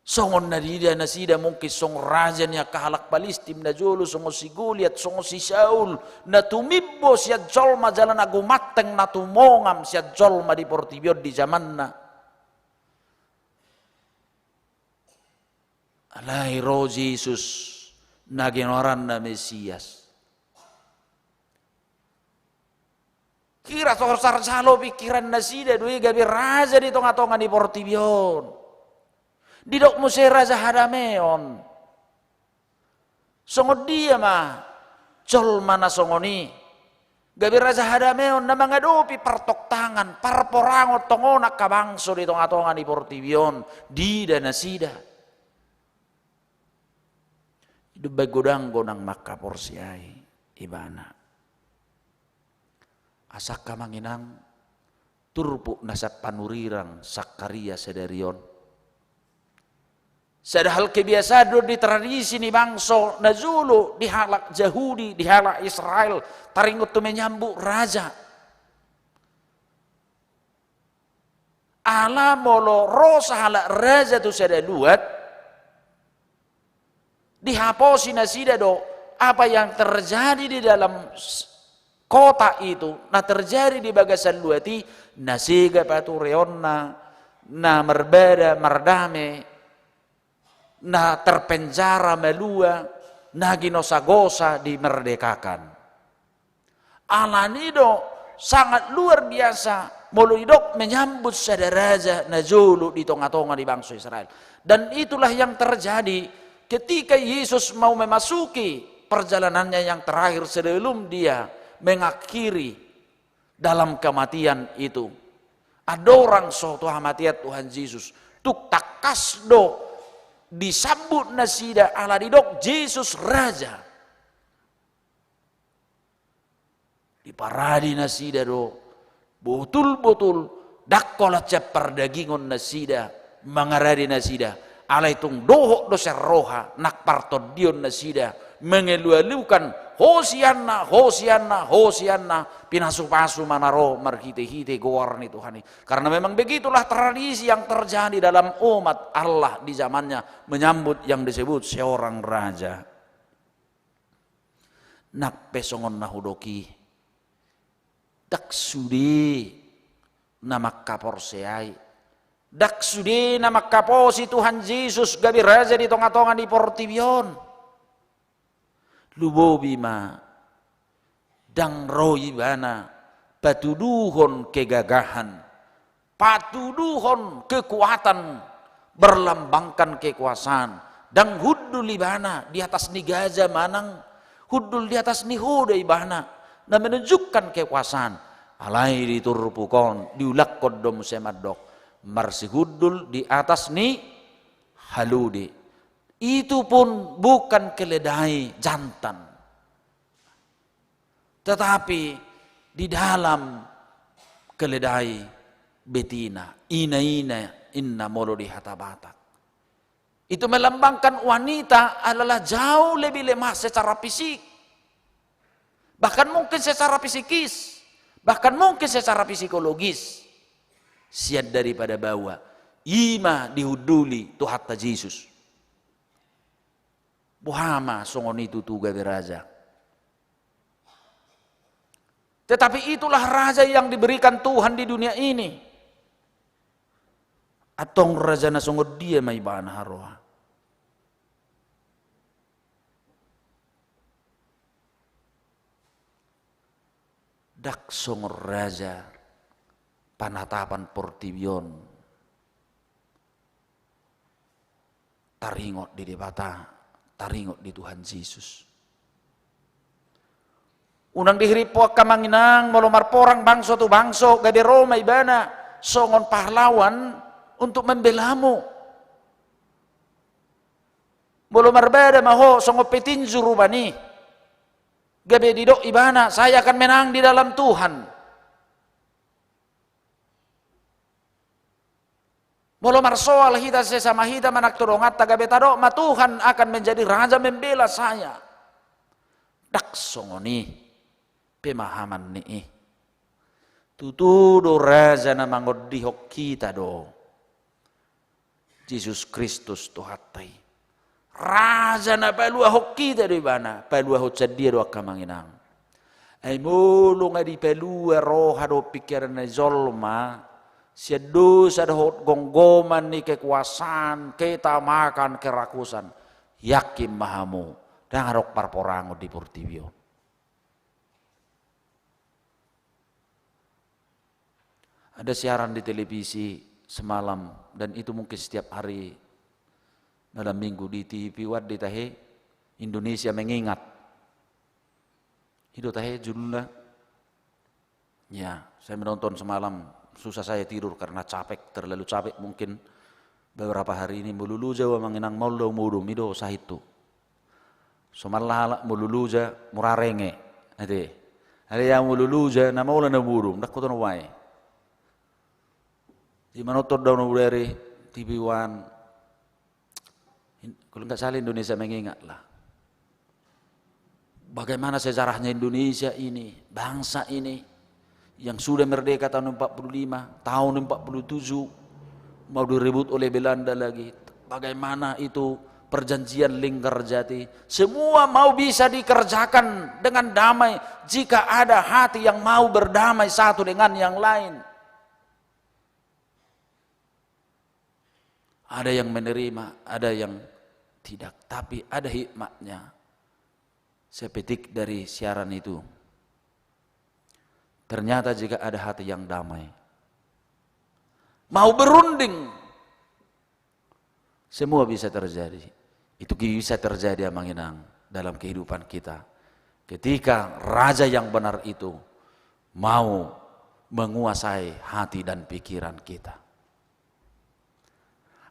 Songon na diida nasida mungkin songon raja ni angka halak Palistim na jolo, songon si Goliat, songon si Saul, na tumimbo sian jolma jala na gumanteng, na tumongam sian jolma di portibi on di jamanna. Alai ro Jesus, na ginoaranna Mesias. Hira so tarsalo pikiran nasida do i gabe raja di tonga-tonga ni portibi on. Didok muse raja hadameon. Songon dia ma jolma na songon i gabe raja hadameon na mangadopi partoktangan, parporangon tongon angka bangso di tonga-tonga ni portibi on, diida nasida. Dung baen godang-godang mangkaporseai ibana. Asa angka amang inang, turpuk na sian panurirang Sakaria sadari on. Sada hal kebiasaan do di tradisi ni bangso na jolo di halak Jahudi, di halak Israel, taringot tu menyambut raja. Ala molo ro sahalak raja tu sada luat, dihaposi nasida do apa yang terjadi di dalam s-, kota itu, na terjadi di bagasan luat i, na sega patureonna, na marbada mardame, na terpenjara malua, na ginosa-gosa dimerdekakan. Alani do sangat luar biasa molo didok menyambut sada raja na jolo di tonga-tonga ni bangso Israel. Dan itulah yang terjadi ketika Yesus mau memasuki perjalanannya yang terakhir sebelum dia mengakhiri dalam kematian itu. Andorang so tu hamatean Tuhan Yesus, tung tangkas do disambut nasida ala didok Yesus Raja. Diparade nasida do, botul-botul, ndang holan sian pardagingon nasida mangarade nasida, alai tung dohot do sian roha, nang partondion nasida, mengalu-alukan, Hosianna, Hosianna, Hosianna, pinasu-pasu ma na ro marhite-hite goar ni Tuhan i. Karena memang begitulah tradisi yang terjadi dalam umat Allah di zamannya, menyambut yang disebut seorang raja. Nang pe songon na hudok i, ndang sude na mangkaporseai, ndang sude na mangkaposi Tuhan Jesus gabe raja di tonga-tonga ni portibi on. Lumobi ma, ndang ro ibana patuduhon kegagahan, patuduhon kekuatan, berlambangkan kekuasaan. Ndang hundul ibana di atas ni gaja manang hundul di atas ni hoda ibana na menunjukkan kekuasaan. Alai di turpuk on diulakhon do muse mandok marsihundul di atas ni halode. Itu pun bukan keledai jantan. Tetapi di dalam keledai betina, ina-ina inna molo di hata Batak. Itu melambangkan wanita adalah jauh lebih lemah secara fisik. Bahkan mungkin secara psikis, bahkan mungkin secara psikologis. Sian daripada baoa, i ma dihunduli Tuhanta Jesus. Boha ma songon i tutu gabe raja. Tetapi itulah raja yang diberikan Tuhan di dunia ini. Antong raja na songon dia ma ibana haroa? Ndang songon raja panatapan portibi on. Taringot di Debata, taringot di Tuhan Jesus. Unang dihirimpu angka amang inang, molo marporang bangso tu bangso, gabe ro ma ibana songon pahlawan untuk membelamu. Molo marbada ma ho songon petinju rupani, gabe didok ibana, saya akan menang di dalam Tuhan. Molo marsoal hita sesama hita manang tu donganta, gabe tadok ma, Tuhan akan menjadi raja membela saya. Ndang songon i pemahaman ni i. Tutu do raja na mangondihon hita do Jesus Kristus Tuhanta i. Raja na paluahon hita do ibana, paluahon sian dia do angka amang inang? Ai molo nga dipalua roha dohot pingkiran ni jolma sian dosa dohot gomgoman ni kekuasaan, ketamakan, kerakusan, yakin ma hamu, Ndang adong parporangon di portibi on. Ada siaran di televisi semalam, dan itu mungkin setiap hari malam minggu di T V One di tahe, Indonesia Mengingat. I do tahe judulna. Ya, saya menonton semalam, susah saya tidur karena capek, terlalu capek mungkin. Beberapa hari ini molo loja au amang inang, maol do au modom, i do sahithu. Somalna halak molo loja mura renge, ate. Alai au molo loja na maol au modom, ndang huboto na uae. Jadi manonton do au na bodari T V One. In-, kalau nggak salah Indonesia Mengingat lah. Bagaimana sejarahnya Indonesia ini, bangsa ini yang sudah merdeka tahun empat puluh lima, tahun empat puluh tujuh, mau direbut oleh Belanda lagi. Bagaimana itu perjanjian Linggarjati. Semua mau bisa dikerjakan dengan damai jika ada hati yang mau berdamai satu dengan yang lain. Ada yang menerima, ada yang tidak. Tapi ada hikmatnya. Saya petik dari siaran itu. Ternyata jika ada hati yang damai, mau berunding, semua bisa terjadi. Itu bisa terjadi, amang inang, dalam kehidupan kita. Ketika raja yang benar itu mau menguasai hati dan pikiran kita.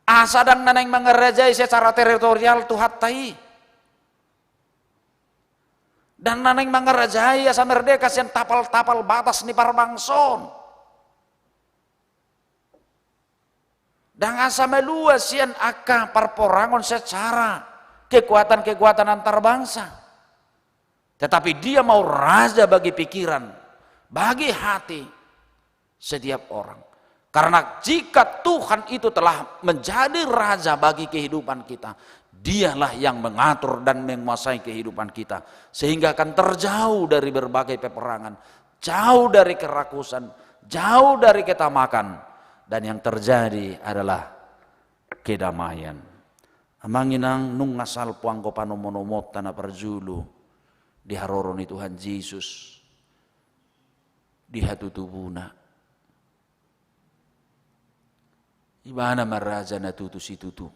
Asa ndang na naeng mangarajai secara teritorial Tuhanta i. Ndang na naeng mangarajai asa merdeka sian tapal-tapal batas ni parbangso on. Ndang asa malua sian angka parporangon secara kekuatan-kekuatan antar bangsa. Tetapi dia mau raja bagi pikiran, bagi hati setiap orang. Karena jika Tuhan itu telah menjadi raja bagi kehidupan kita, dialah yang mengatur dan menguasai kehidupan kita. Sehingga akan terjauh dari berbagai peperangan, jauh dari kerakusan, jauh dari ketamakan. Dan yang terjadi adalah kedamaian. Amang inang, nunga salpu anggo panomo-nomonta na parjolo di haroro ni Tuhan Jesus di hatutubuna. Ibana ma raja na tutu situtu.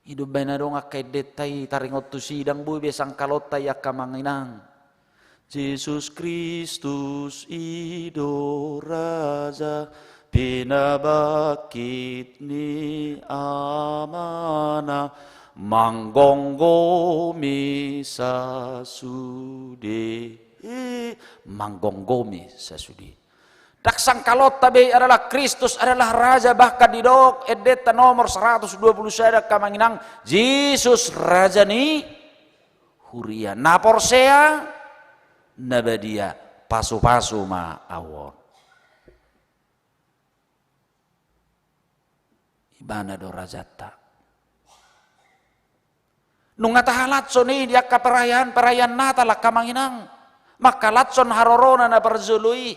I do umbahen adong angka endenta i taringot tusi, ndang boi be sangkalonta i angka amang inang. Jesus Kristus i do raja, pinabangkit ni Amana, manggomgomi sasude. Manggomgomi sasude. Ndang sangkalonta be adalah Kristus adalah raja, bahkan didok endenta nomor seratus dua puluh sada angka amang inang, Jesus raja ni huria. Na porsea, na badia, pasu-pasu ma au on. Ibana do rajanta. Nunga tahalashon i di angka perayaan, perayaan Natal angka amang inang. Manghalashon harorona na parjolo i.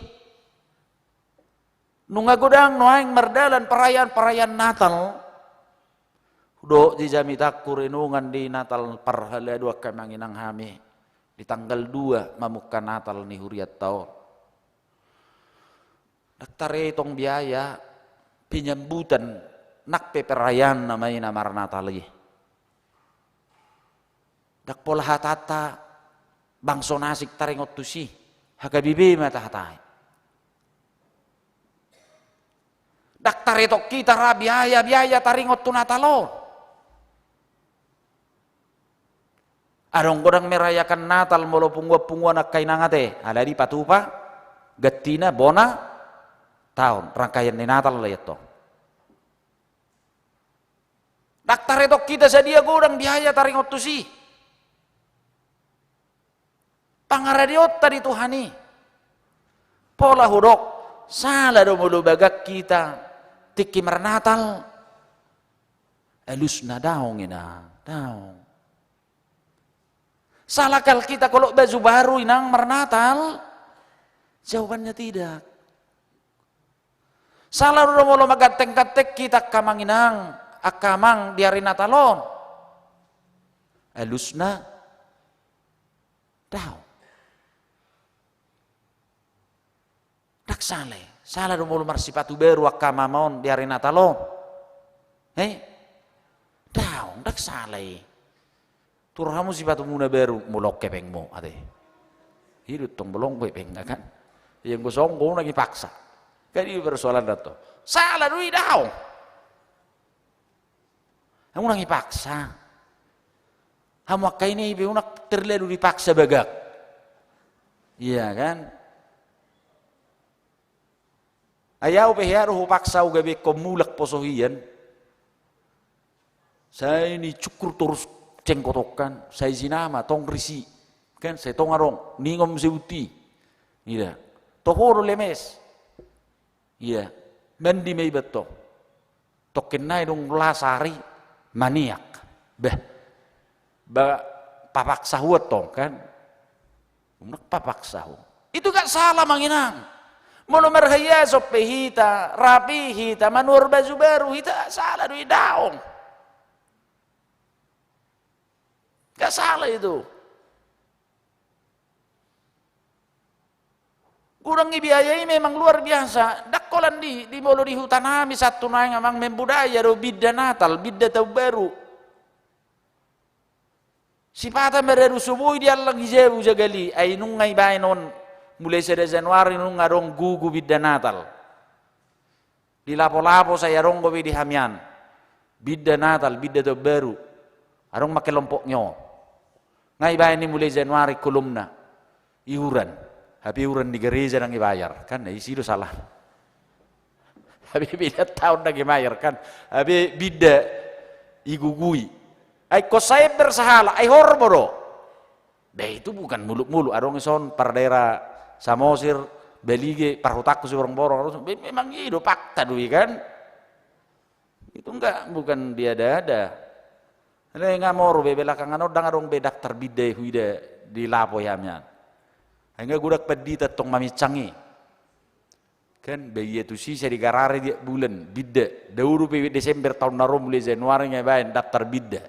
Nunga godang nuaeng mardalan perayaan, perayaan Natal. Hudok di jamitangku renungan di Natal parhalado angka amang inang hami. Di tanggal dua mamungka Natal ni hurianta on. Ndang taretong biaya penyambutan nang pe perayaan nama i na marnatal i. Ndang pola hatanta bangso na asing taringot tusi, H K B B ma tahatai. Ndang taretong hita ra biaya-biaya taringot tu Natal on. Adong godang merayakan Natal molo punguan-punguan angka inang ate, alai dipatupa gantina bona taon, rangkaian ni Natal do i antong. Ndang taretong hita sadia godang biaya taringot tusi pangaradeonta di Tuhan i. Pola hudok, sala do molo bagak hita tingki marnatal? Alusna daong, inang, daong. Sala kal hita kolok baju baru, inang, marnatal? Jawabannya tidak. Sala do molo mangganteng-ganteng hita angka amang inang, angka amang, di ari Natal on? alusna? Daong. Ndang sala i. Sala do molo marsipatu baru angka mama on di ari Natal on? Eh? Daong, ndang sala i. Tuor hamu sipatumuna baru, molo on hepengmu, ate. I do tong, molo on hepengna kan. Ia anggo songon i unang dipaksa. Kan i persoalanna tong. Sala do i, daong. Unang dipaksa. Hamu angka ina i pe unang terlalu dipaksa bagak. Iya kan? Ai au pe hea do hupaksa au gabe ingkon mulak poso hian. Sai ni cukur torus cengkotok kan, sai sinama tong risi. Kan, sai tong adong, ningon sebuti. Ida. Toho do lemes. Iya, mandi ma iba tong. Tongkin nai dung las ari maniak. Bah. Ba, papaksa huan tong kan. Unang papaksa huan. Itu gak sala, Amang Inang. Molo marhiason pe hita, rapi hita, manuhor baju baru hita, sala do i, daong. Gak sala itu. Godang i, biaya i memang luar biasa. Ndang holan di, di molo di huta nami sahat tu nuaeng, Amang, membudaya do binda Natal, binda taon baru. Sipata maradu so boi diallang i jabu jagal i, ai nunga ibaen on, mulai sada Januari nunga adong gugu binda Natal. Di lapo-lapo sai adong dope di hami an. Binda Natal, binda taon baru. Adong ma kelompok nyo. Nga ibaen i mulai Januari kolomna. Iuran. Hape iuran di gareja ndang ibayar. Kan, isi do sala. Hape binda taon ndang ibayar kan. Hape binda igugui. Ai ingkon sai ember sahalak, ai horbo do. Be, itu bukan muluk-muluk, adong i son pardaerah Samosir, Balige, parhutangku Siborongborong, harus, be, memang i do, fakta do i kan. Itu enggak, bukan diada-ada. Alai nga moru be, belakangan on ndang adong be daftar binda i huida di lapo i hami an. Ai nga godang pandita tong maminsang i. Kan, be, ia tusi sai digarari tiap bulan, binda. Dao dope Desember taon na ro mulai Januari nga ibaen daftar binda.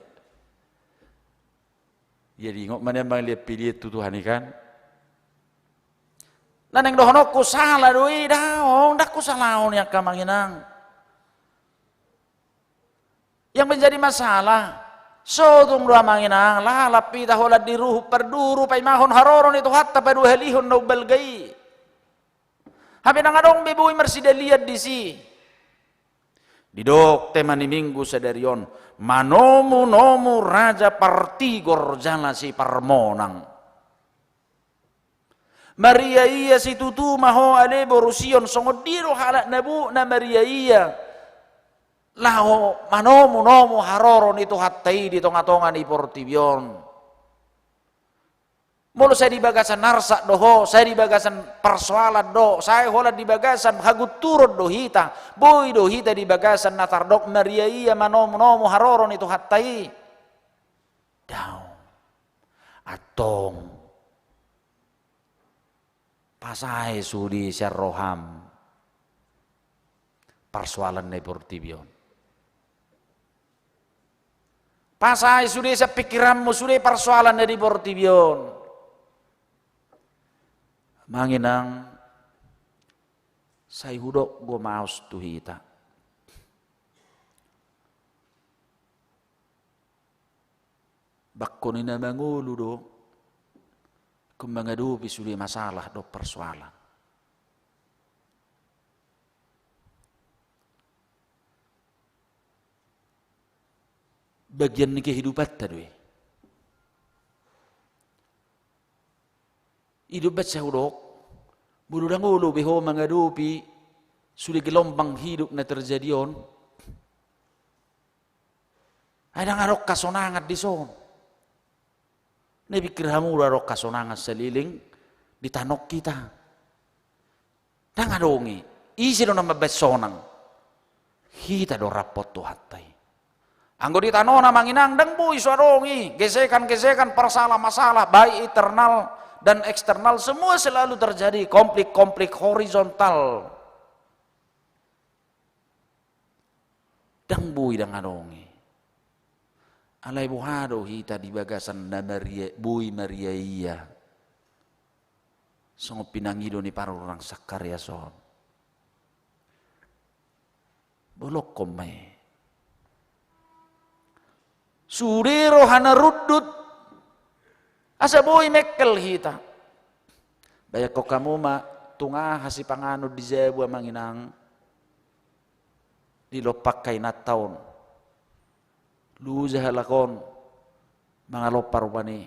Ia diingot ma nian mangaliat-piliat tu Tuhan i kan. Na naeng dohononku sala do i, daong, ndang husalahon i angka Amang Inang. Yang menjadi masalah, so tung do Amang Inang, lalap hita holan di ruhut parduru, paimahon haroro ni Tuhanta, paduahalihon na umbalga i. Hape ndang adong be boi marsidalian disi. Didok tema ni Minggu sadari on, manomu-nomu raja partigor jala siparmonang. Maria-ia situtu ma ho ale boru Sion, songon dia do halak na buk na maria-ia. Laho manomu-nomu haroro ni Tuhanta i di tonga-tonga ni portibi on. Molo sai di bagasan arsak do ho, sai di bagasan parsoalan do, sai holan di bagasan hagunturon do hita, boi do hita di bagasan na tardok maria-ia manomu-nomu haroro ni Tuhanta i? Daong. Antong. Pasae sude sian roham parsoalan na di portibi on. Pasae sude sian pikiranmu sude parsoalan na di portibi on. Amang Inang, sai hudok do ma ahu tu hita. Bangko ni na mangolu do, ingkon mangadopi sude masalah dohot parsoalan. Bagian ni kehidupanta do i. I do umbaen sai hudok, molo ndang olo be ho mangadopi sude gelombang hidup na terjadi on, ai ndang adong hasonangan dison. Na pikir hamu do adong hasonangan saleleng di tano hita? Ndang adong i. Ise do na mambaen sonang? Hita do rap dohot Tuhanta i. Anggo di tanona, Amang Inang, ndang boi so adong i gesekan-gesekan, parsalah-masalah, baik internal dan eksternal, semua selalu terjadi konflik-konflik horizontal. Ndang boi, ndang adong i. Alai boha do hita di bagasan na maria, boi mariaia? Songon pinangido ni parurang Sakarias on. Bolongkon ma i. Sude roha na rundut, asa boi mengkel hita. Bayangkon hamu ma, tung aha sipanganon di jabu amang inang, di lompan hainanta on. Loja halak on mangalompa rupani,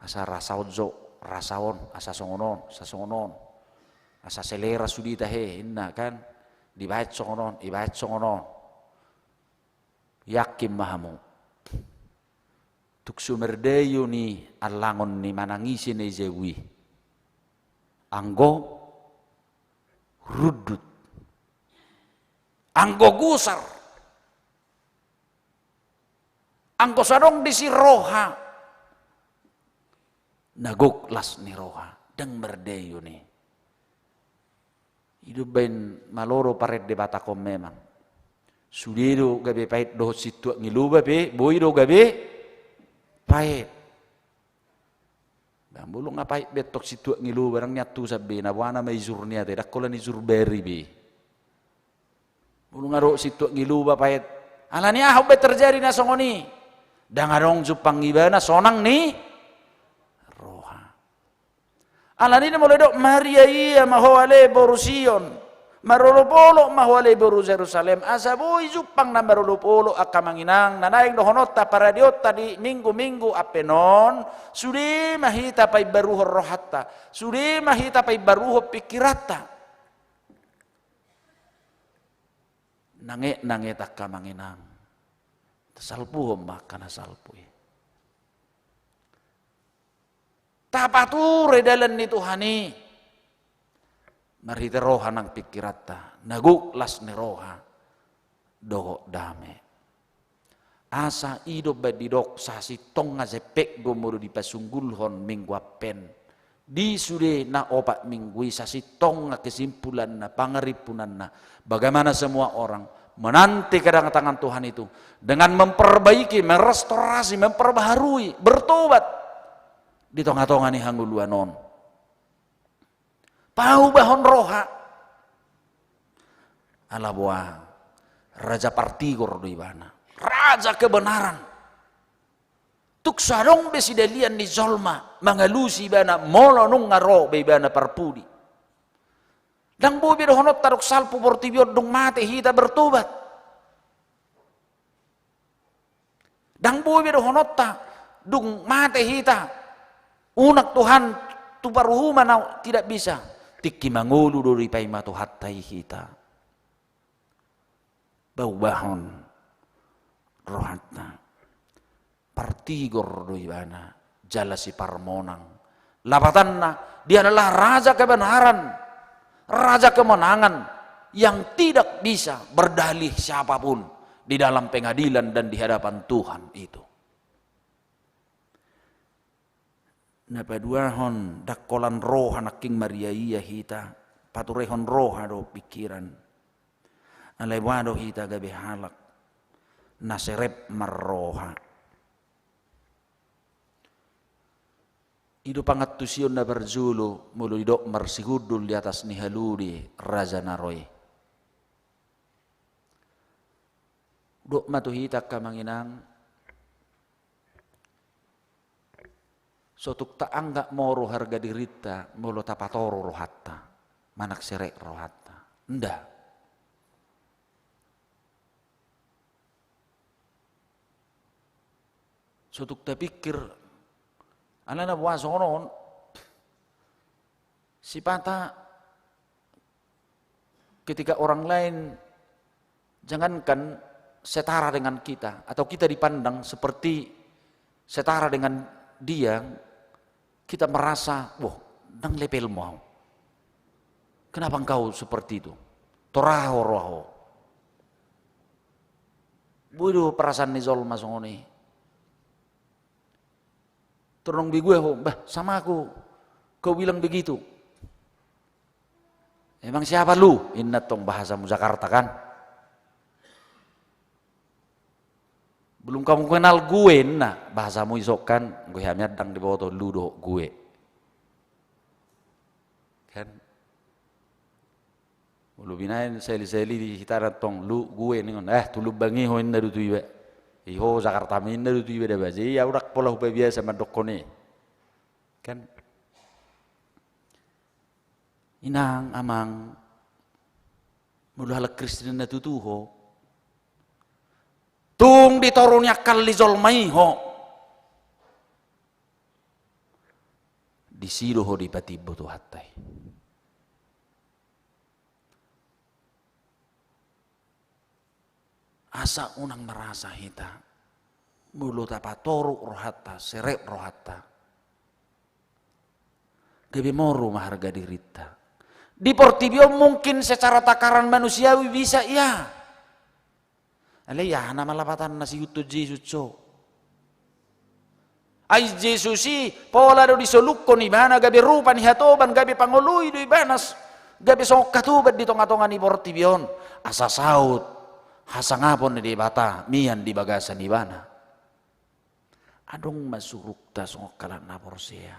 asa rasa on jo, rasa on, asa songon on, asa songon on. Asa selera sude tahe, inna kan, dibaen songon on, ibaen songon on. Yakin ma hamu, tung so mardalan i allangon ni manang ise na i jabu i, anggo rundut, anggo gusar, anggo so adong disi roha, na gok las ni roha, ndang mardalan i. I do umbaen malo do parende Batak on memang. Sude do gabe paet dohot sintuak ni loba pe, boi do gabe paet. Ba molo nga paet be tong sintuak ni loba, ndang niantusan be, na boana ma ijur ni ate, ndang holan ijur bari be. Molo nga dohot sintuak ni loba paet. Alani aha umbaen terjadi na songon i? Ndang adong jumpang ibana sonang ni roha. Alani i do molo didok, mariaia ma ho ale boru Sion, marolopolop ma ho ale boru Jerusalem, asa boi jumpang na marolopolop, angka amang inang, na naeng dohononta, paradeonta di minggu-minggu Advent on, sude ma hita paimbaruhon rohanta, sude ma hita paimbaruhon pingkiranta. Nanget-nanget angka amang inang, tasalpuhon ma angka na salpu i. Tapature dalan ni Tuhan i marhite roha nang pingkiranta, na gok las ni roha dohot dame. Asa i do umbaen didok, sasintongna jempek do molo dipasunggulhon minggu Advent. Di sude na opat minggu i, sasintongna kesimpulanna, pangarimpunanna, bagaimana semua orang menanti kedatangan Tuhan itu dengan memperbaiki, merestorasi, memperbaharui, bertobat di tonga-tonga ni hangoluan on. Paubahon roha. Ala boha, raja partigor do ibana, raja kebenaran. Tung so adong be sidalian ni jolma mangalusi ibana molo nunga ro be ibana parpudi. Ndang boi be dohononta dok salpu portibi on dung mate hita bertobat. Ndang boi be dohononta dung mate hita, unang Tuhan tu paruhuman au, tidak bisa. Tingki mangolu do dipaima Tuhanta i hita. Paubahon rohanta. Partigor do ibana jala siparmonang. Lapatanna, dia adalah raja kebenaran, raja kemenangan yang tidak bisa berdalih siapapun di dalam pengadilan dan di hadapan Tuhan itu. Na paduahon, ndang holan roha nangkin mariaia hita, paturehon roha do pingkiran. Alai boha do hita gabe halak na serep marroha. I do pangantusion na parjolo molo didok marsigundul di atas ni halode raja na ro i. Dok ma tu hita angka amang inang, so tung taanggap moro harga dirinta molo tapatoro rohanta manang serep rohanta. Nda. So tung tapingkir, alana boha songon on, sipata ketika orang lain jangankan setara dengan kita, atau kita dipandang seperti setara dengan dia, kita merasa, "Wah, ndang levelmu au. Kenapa engkau seperti itu? Tora ho roha ho." Boi do perasaan ni jolma songon i. Tordung begu ho, "Bah, sama aku kau bilang begitu. Emang siapa lu?" Inna tong bahasamu Jakarta kan. Belum kamu kenal gue, na bahasa mu isok kan, gue hami adang diboto lu dohot gue. Kan? Molo binaen seli-seli di hita na tong lu gue ningon, eh, tu Lumbangi ho inna do tu iba. I ho Jakarta ma inna do tu iba da baja. Ia urak pola hupabiasa mandokkon i. Kan? Inang, amang, molo halak Kristen na tutu ho, tung di toru ni angka na jolma i ho, disi do ho dipatimbo Tuhanta i. Asa unang merasa hita, molo tapatoruk rohanta, serep rohanta, gabe moru ma harga dirinta. Di portibi on mungkin secara takaran manusiawi bisa ia. Alai aha na ma lapatanna siihuthon Jesus so? Ai Jesus i pola do disolukhon ibana, gabe rupa ni hatoban, gabe pangoloi do ibana, gabe songon hatoban di tonga-tonga ni portibi on. Asa saut hasangapon ni Debata mian di bagasan ibana. Adong ma surukta songon halak na porsea.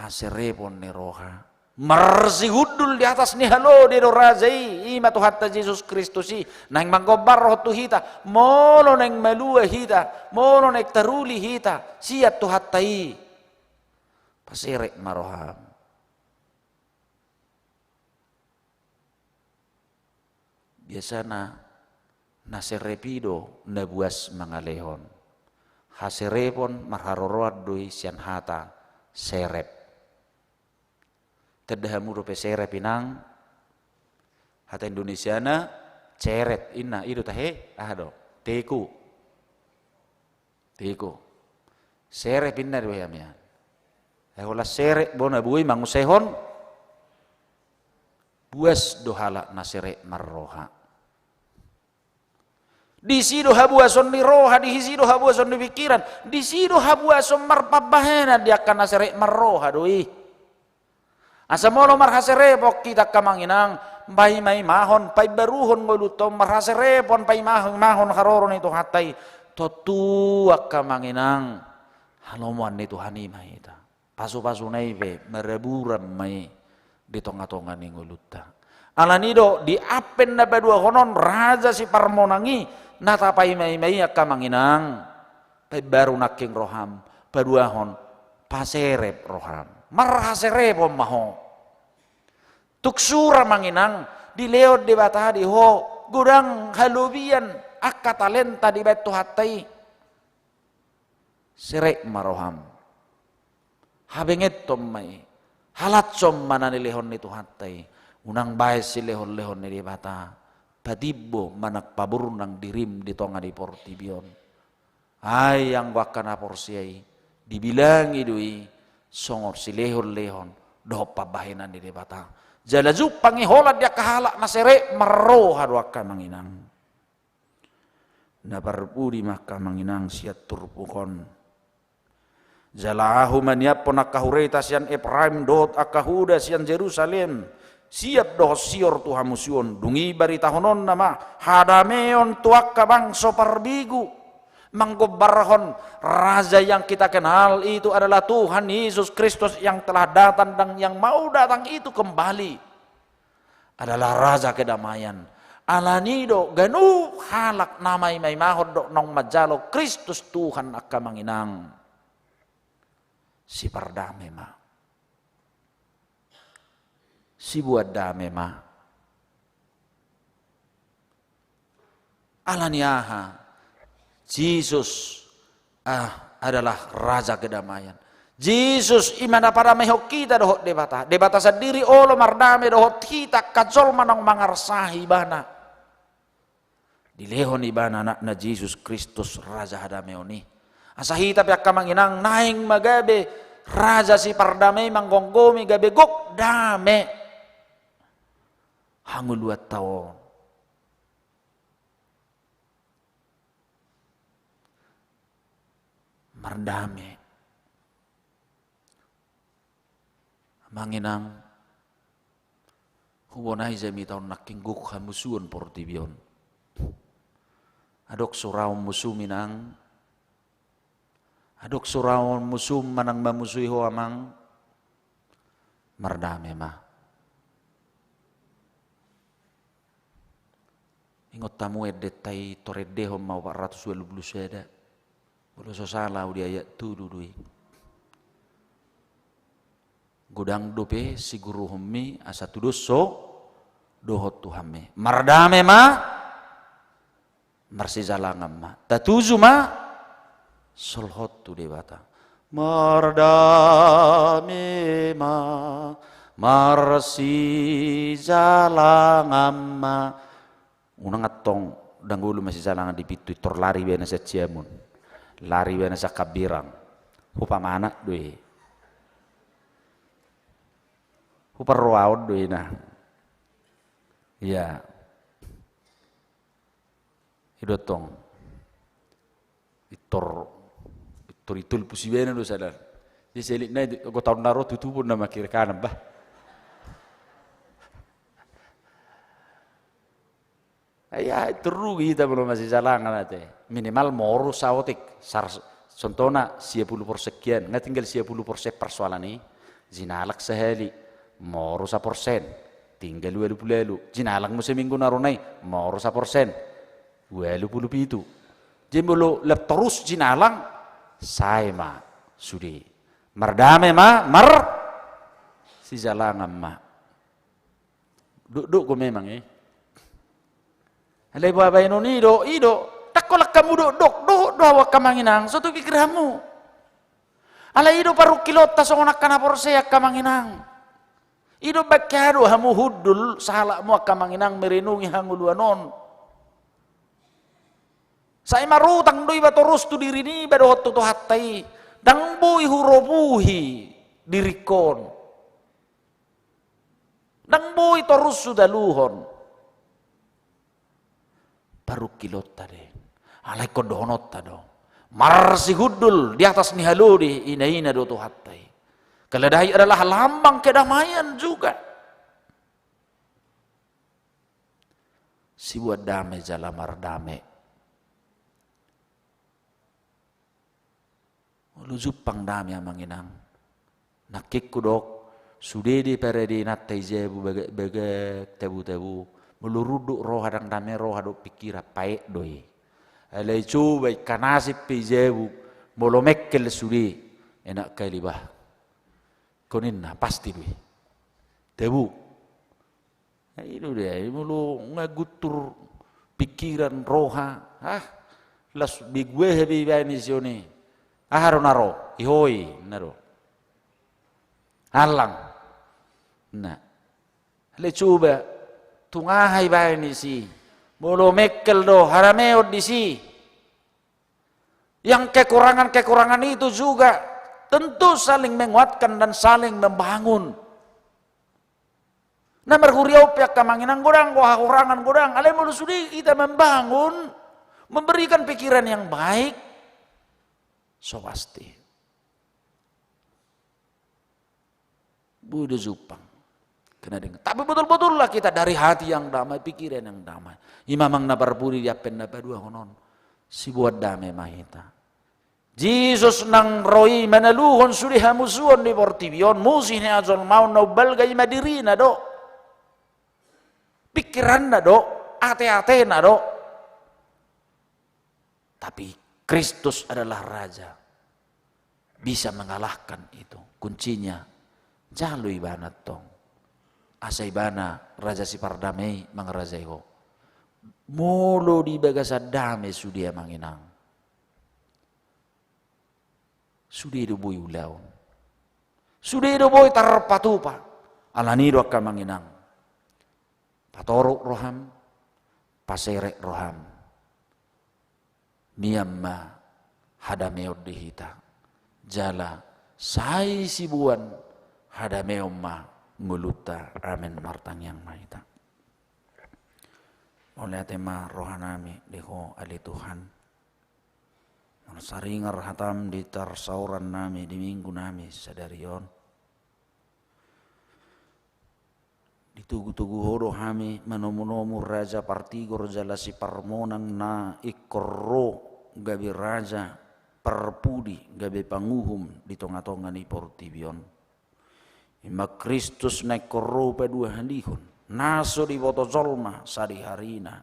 Haserepon ni roha. Marsihundul di atas ni halode do raja i, i ma Tuhanta Jesus Kristus i. Naeng manggombarhon tu hita, molo naeng malua hita, molo naeng taruli hita sian Tuhanta i, paserep ma roham. Biasana na serep i do na buas mangalehon. Haserepon marharoroan do i sian hata serep. Tanda hamu dope serep, inang? Hata Indonesiana ceret, inna, i do tahe, aha do? Teku. Teku. Serep inna do hami an. Eh, holan serep bona boi mangusehon. Buas do halak na serep marroha. Disi do habuason ni roha, disi do habuason ni pikiran, disi do habuason marpambahenan di angka na serep marroha do i. Asa molo marhaserepon hita angka amang inang, paima-imahon, paimbaruhon ngolunta on marhaserepon, paima-imahon haroro ni Tuhanta i, tontu angka amang inang, halomoan ni Tuhan i ma hita. Pasu-pasuna i pe maraburan ma i di tonga-tonga ni ngolunta. Alani do di Advent na paduahon on, Raja Siparmonang i na tapaima-ima i angka amang inang. Paimbaru nangkin roham, paduahon, paserep roham. Marhaserepon ma ho. Tung sura amang inang, dilehon Debata di ho godang halobian angka talenta dibahen Tuhanta i. Serep ma roham. Habengeton ma i. Halashon ma na nilehon ni Tuhanta i. Unang bahen silehon-lehon ni Debata. Patimbo manang paburnang dirim di tonga ni portibi on. Ai anggo angka na porsea i, dibilangi do i songon silehon-lehon dohot pambahenan ni Debata. Jala jumpang i holan di angka halak na serep marroha do angka amang inang. Na parpudi ma angka amang inang sian turpuk on. Jala ahu maniaphon angka hureta sian Epraim dohot angka huda sian Jerusalem, siap dohot sior tu hamusuon, dung i baritahononna ma hadameon tu angka bangso parbegu, manggombarhon Raja yang kita kenal itu adalah Tuhan Yesus Kristus yang telah datang dan yang mau datang itu kembali. Adalah Raja kedamaian. Alani do ganup halak na maima-imahon dohot naung manjalo Kristus Tuhan angka amang inang. Sipardame ma. Siboan dame ma. Alani aha? Jesus, ah, adalah Raja kedamaian. Jesus i ma na padamehon hita dohot Debata. Debata sandiri olo mardame dohot hita angka jolma naung mangarsahi Ibana. Dilehon Ibana Anakna Jesus Kristus Raja hadameon i. Asa hita pe angka amang inang naeng ma gabe raja sipardame i manggomgomi gabe gok dame hangoluanta on. Mardame. Amang inang, hubonai jamita on nangkin gok hamusuon portibi on. Adong suraon musum, inang. Adong suraon musum manang mamusui ho, amang. Mardame ma. Ingot hamu endenta i, tor endehon ma opat ratus ualu pulu sada. Molo so sala au, di ayat tolu do i. Godang dope siguruhonmi asa tudos so dohot tu hami. Mardame ma, marsijalangan ma. Tatuju ma, solhot tu Debata. Mardame ma, marsijalangan ma. Unang antong dang olo masijalangan di pintu i, tor lari ibana sian siamun. Lari ibana sian hambirang. Hupamanat do i. Huparrohaon do i, nah. Ia. I do tong. Pintor, pintor itulpus ibana do sada. Jadi selik nai, anggo taon na ro tutup on nama kiri kanan, bah. Ia, tor rugi hita molo masijalangan ate. Minimal moru saotik. Sar-, contohna sia pulu porsen hian, nga tinggal sia pulu porsen parsoalan i. Jinalak sahali, moru saporsen. Tinggal ualu pulu ualu. Jinalak muse minggu na ro nai, moru saporsen. Ualu pulu pitu. Jadi molo lam torus jinalak, sae ma sude. Mardame ma, marsijalangan ma. Dokdok do memang i. Alai boha baenon i do, i do. Dang holan hamu dokdok, dohot do au angka amang inang, so tu pikir hamu. Alai i do parungkilonta songon angka na porsea angka amang inang. I do baen hea do hamu hundul sahalakmu angka amang inang merenungi hangoluan on. Sai marutang do iba torus tu diri niba dohot tu Tuhanta i. Dang boi hurobuhi diringkon. Dang boi torus hudaluhon. Parungkilonta do i. Alai ingkon dohononta do. Marsihundul di atas ni halo do i, ina-ina do Tuhanta i. Keledai adalah lambang kedamaian juga. Siboan dame jala mardame. Molo jumpang dame, amang inang. Nangkin hudok, sude do paradeanta i jabu bagak-bagak, tabu-tabu. Molo runduk roha, dang dame roha dohot pingkiran, paet do i. Alai coba ingkon nasib pe i jabu, molo mengkel sude, enak hali bah. Ingkon ninna, pasti do i. Tabu. Nah, i do da, molo nga guntur pingkiran, roha, ah, las begu aha be ibaen i sian on i. Aha do na ro, i ho i, ninna do. Allang. Nah. Alai coba, tung aha ibaen disi. Molo mengkel do, harameon disi. Yang kekurangan-kekurangan itu juga tentu saling menguatkan dan saling membangun. Na marhuria on pe angka amang inang, godang do hahurangan, godang. Alai molo sude hita membangun, memberikan pikiran yang baik, so pasti. Boi do jumpang. Kena dengan. Tapi betul-betullah kita dari hati yang damai, pikiran yang damai. I ma amang na parpudi di Advent na paduahon on. Siboan dame ma hita. Jesus nang ro i manaluhon sude hamusuon di portibi on, musu ni hajolmaon na umbalga i ma dirina do. Pingkiranna do, ate-atena do. Tapi Kristus adalah Raja. Bisa mengalahkan itu. Kuncinya, jalo ibana tong. Asa ibana Raja Sipardame i mangarajai ho. Molo di bagasan dame sude amang inang. Sude do boi ulaon. Sude do boi tarpatupa. Alani do angka amang inang. Patorop roham, paserep roham. Mian ma hadameon di hita. Jala sai siboan hadameon ma ngolunta. Amen. Martangiang ma hita. Mauliate ma rohanami di Ho ale Tuhan. Marsaringar hatam di parsaorannami di minggunami sadari on. Ditogu-togu Ho do hami manomu-nomu, Raja partigor jala siparmonang na ingkon ro gabe raja, parpudi gabe panguhum di tonga-tonga ni portibi on. I ma Kristus na ingkon ro paduahalihon na so diboto jolma sadihari na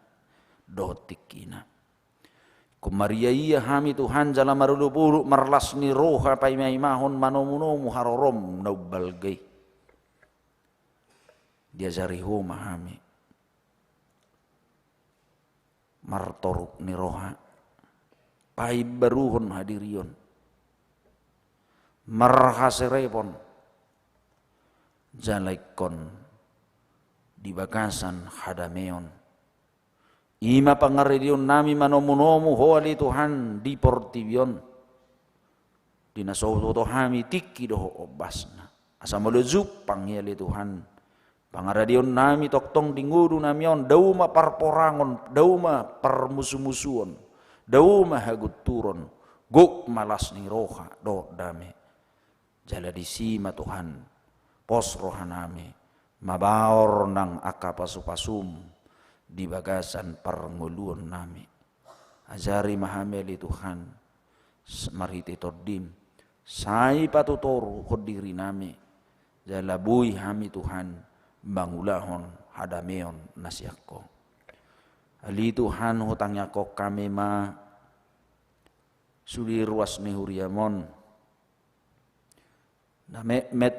dohot tingkina. Ingkon mariaia hami Tuhan jala marudut-udut marlas ni roha paima-imahon manomu-nomu harorom na umbalga i. Diajari Ho ma hami martoruk ni roha, paimbaruhon hadirion, marhaserepon, jala ingkon di bagasan hadameon. I ma pangaradionami manomu-nomu Ho ale Tuhan di portibi on, di na so huboto hami tingki dohot ombasna. Asa molo jumpang i ale Tuhan pangaradionami tongtong di ngolunami on, dao ma parporangon, dao ma parmusu-musuon, dao ma hagunturon, gok ma las ni roha dohot dame. Jala disi ma Tuhan pos rohanami mabaor nang angka pasu-pasum di bagasan parngoluonnami. Ajari ma hami ale Tuhan, s-, marhite Tondim, sai patutoruhon dirinami, jala boi hami Tuhan mangulahon hadameon na sian Ho. Ale Tuhan, hutangiangkon hami ma sude ruas ni huriam on, na metmet,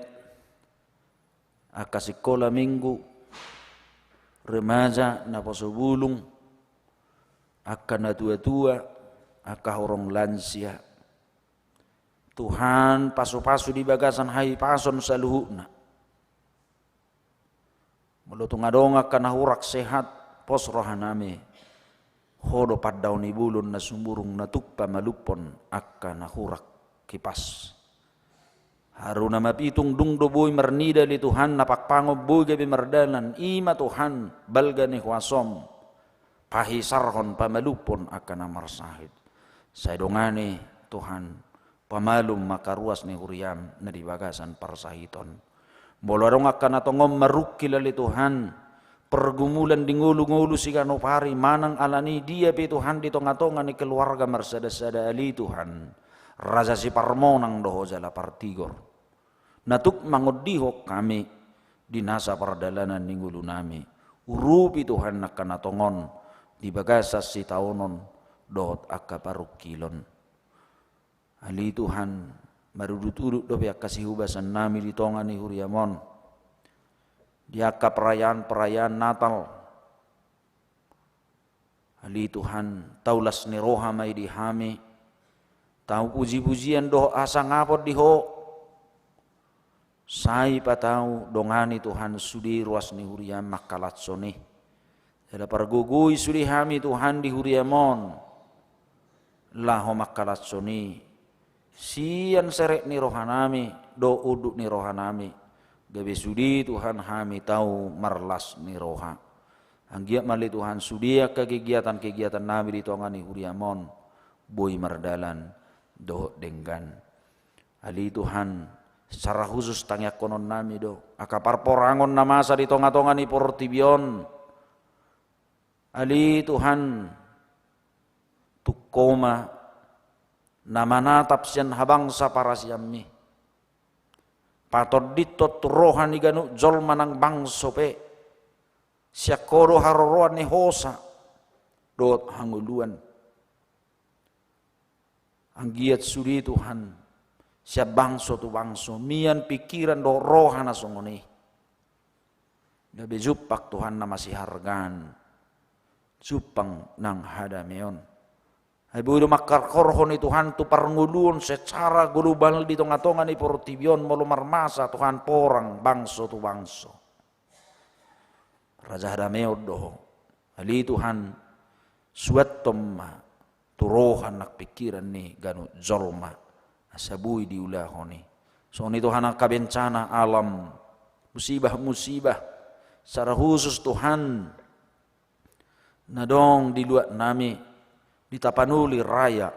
angka sikola minggu, remaja, naposo bulung, angka natua-tua, angka horong lansia. Tuhan, pasu-pasu di bagasan hahipason saluhutna. Molo tung adong angka na hurang sehat, pos rohanami, Ho do pandaon ni bolon na sumurung na tuk pamalumhon angka na hurang hipas. Haru na mapitung dung do boi marnida ale Tuhan, na pangpangon boi gabe mardalan, i ma Tuhan balga ni huasom pahisarhon pamalumhon angka na marsahit. Sai dongani Tuhan, pamalum ma angka ruas ni huriam na di bagasan parsahiton. Molo adong angka na tongon marungkil ale Tuhan, pergumulan di ngolu-ngolu siganup ari manang alani dia pe Tuhan di tonga-tonga ni keluarga marsada-sada ale Tuhan, Raja siparmonang do Ho jala partigor. Na tuk mangondihon hami di nasa pardalanan ni ngolunami. Urupi Tuhan angka na tongon di bagasan sitaonon dohot angka parungkilon. Ale Tuhan, marudut-udut dope angka sihubasannami di tonga ni huriam on, di angka perayaan-perayaan Natal. Ale Tuhan, tau las ni roha ma i di hami, tau puji-pujian dohot hasangapon di Ho. Sai patau dongani Tuhan sude ruas ni huriam mangkalashon i. Jala pargogoi sude hami Tuhan di huriam on laho mangkalashon i sian serep ni rohanami dohot unduk ni rohanami, gabe sude Tuhan hami tau marlas ni roha. Anggiat ma ale Tuhan sude angka kegiatan-kegiatannami di tonga ni huriam on boi mardalan dohot denggan. Ale Tuhan, secara khusus tangiangkononnami do angka parporangon na masa di tonga-tonga ni portibi on. Ale Tuhan, tung Ho ma na manatap sian habangsa parasianmi. Patondithon tu roha ni ganup jolma nang bangso pe. Sian Ho do haroroan ni hosa dohot hangoluan. Anggiat sude Tuhan, sian bangso tu bangso, mian pingkiran dohot roha na songon i. Gabe jumpang Tuhan na masihargaan, jumpang nang hadameon. Ai boi do mangkarhorhon i Tuhan tu parngoluon secara global di tonga-tonga ni portibi on molo marmasa Tuhan porang bangso tu bangso. Raja hadameon do Ho. Ale Tuhan, suanhon ma tu roha nang pingkiran ni ganup jolma asa boi diulahon i. Songon i Tuhan angka bencana alam, musibah-musibah, secara khusus Tuhan na adong di luatnami, di Tapanuli Raya.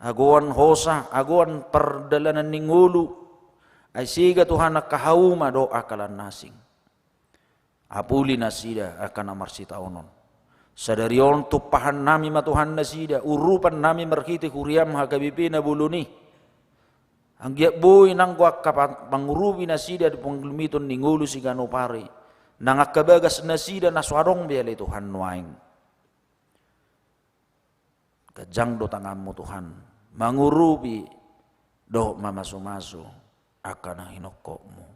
Agoan hosa, agoan pardalanan ni ngolu, ai sega Tuhan angka hauma dohot angka lan asing. Apuli nasida angka na marsitaonon. Sadari on tumpahannami ma Tuhan nasida, urupannami marhite huriam H K B P na bolon i. Anggiat boi nanggo angka pa-, pangurupi nasida di pangalumiton ni ngolu siganup ari, nang angka bagas nasida na so adong be ale Tuhan nuaeng. Ganjang do tanganmu Tuhan, mangurupi dohot mamasumasu angka na hinophopmu.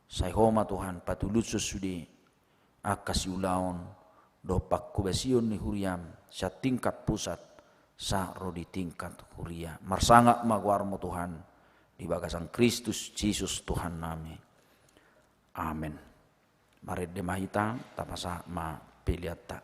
Sai Ho ma Tuhan patulushon sude angka siulaon dohot panghobasion ni huriam, sian tingkat pusat sahat ro di tingkat huria. Marsangap ma goarmu Tuhan, di bagasan Kristus Jesus Tuhannami. Amen. Marende ma hita, tapasahat ma peleanta.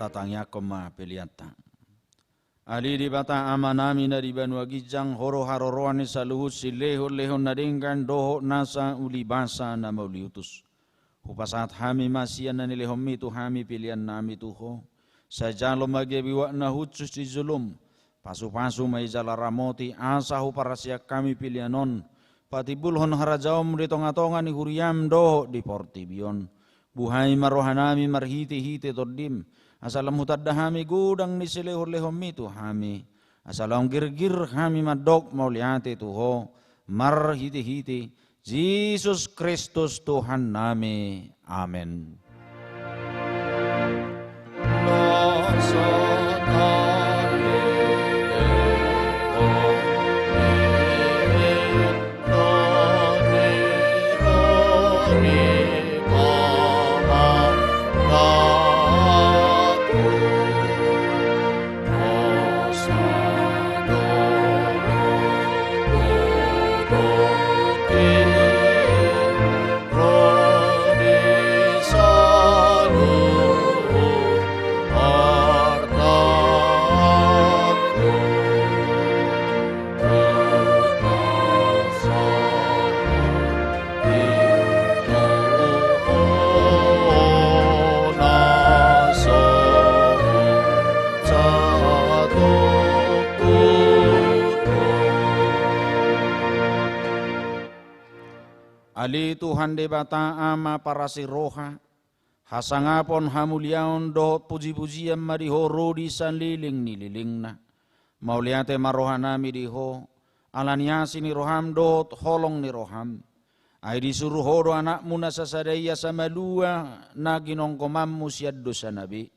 Tangiangkon ma peleanta. Ale Debata Amanami na di banua ginjang, Ho do haroroan ni saluhut silehonlehon na denggan dohot nasa ulibasa na mauliutus. Hupasahat hami ma sian na nilehonMi tu hami peleannami tu Ho. Sai jalo ma gabe uap na hushus di jolom. Pasupasu ma i jala ramoti asa huparasiak hami pelean on patimbulhon harajaonMu di tongatonga ni huriaM dohot di portibi on. Buhai ma rohanami marhitehite TondiM, asa lam hutanda hami godang ni silehonlehonMi tu hami, asa lam girgir hami mandok mauliate tu Ho, marhitehite Jesus Kristus Tuhannami. Amen. Ale Tuhan Debata Ama parasi roha, hasangapon, hamuliaon dohot pujipujian ma di Ho ro di saleleng ni lelengna. Mauliate ma rohanami di Ho, ala ni asi ni roham dohot holong ni roham. Ai disuru Ho do AnakMu na sasada i asa malua na ginonggomanMu sian dosana be.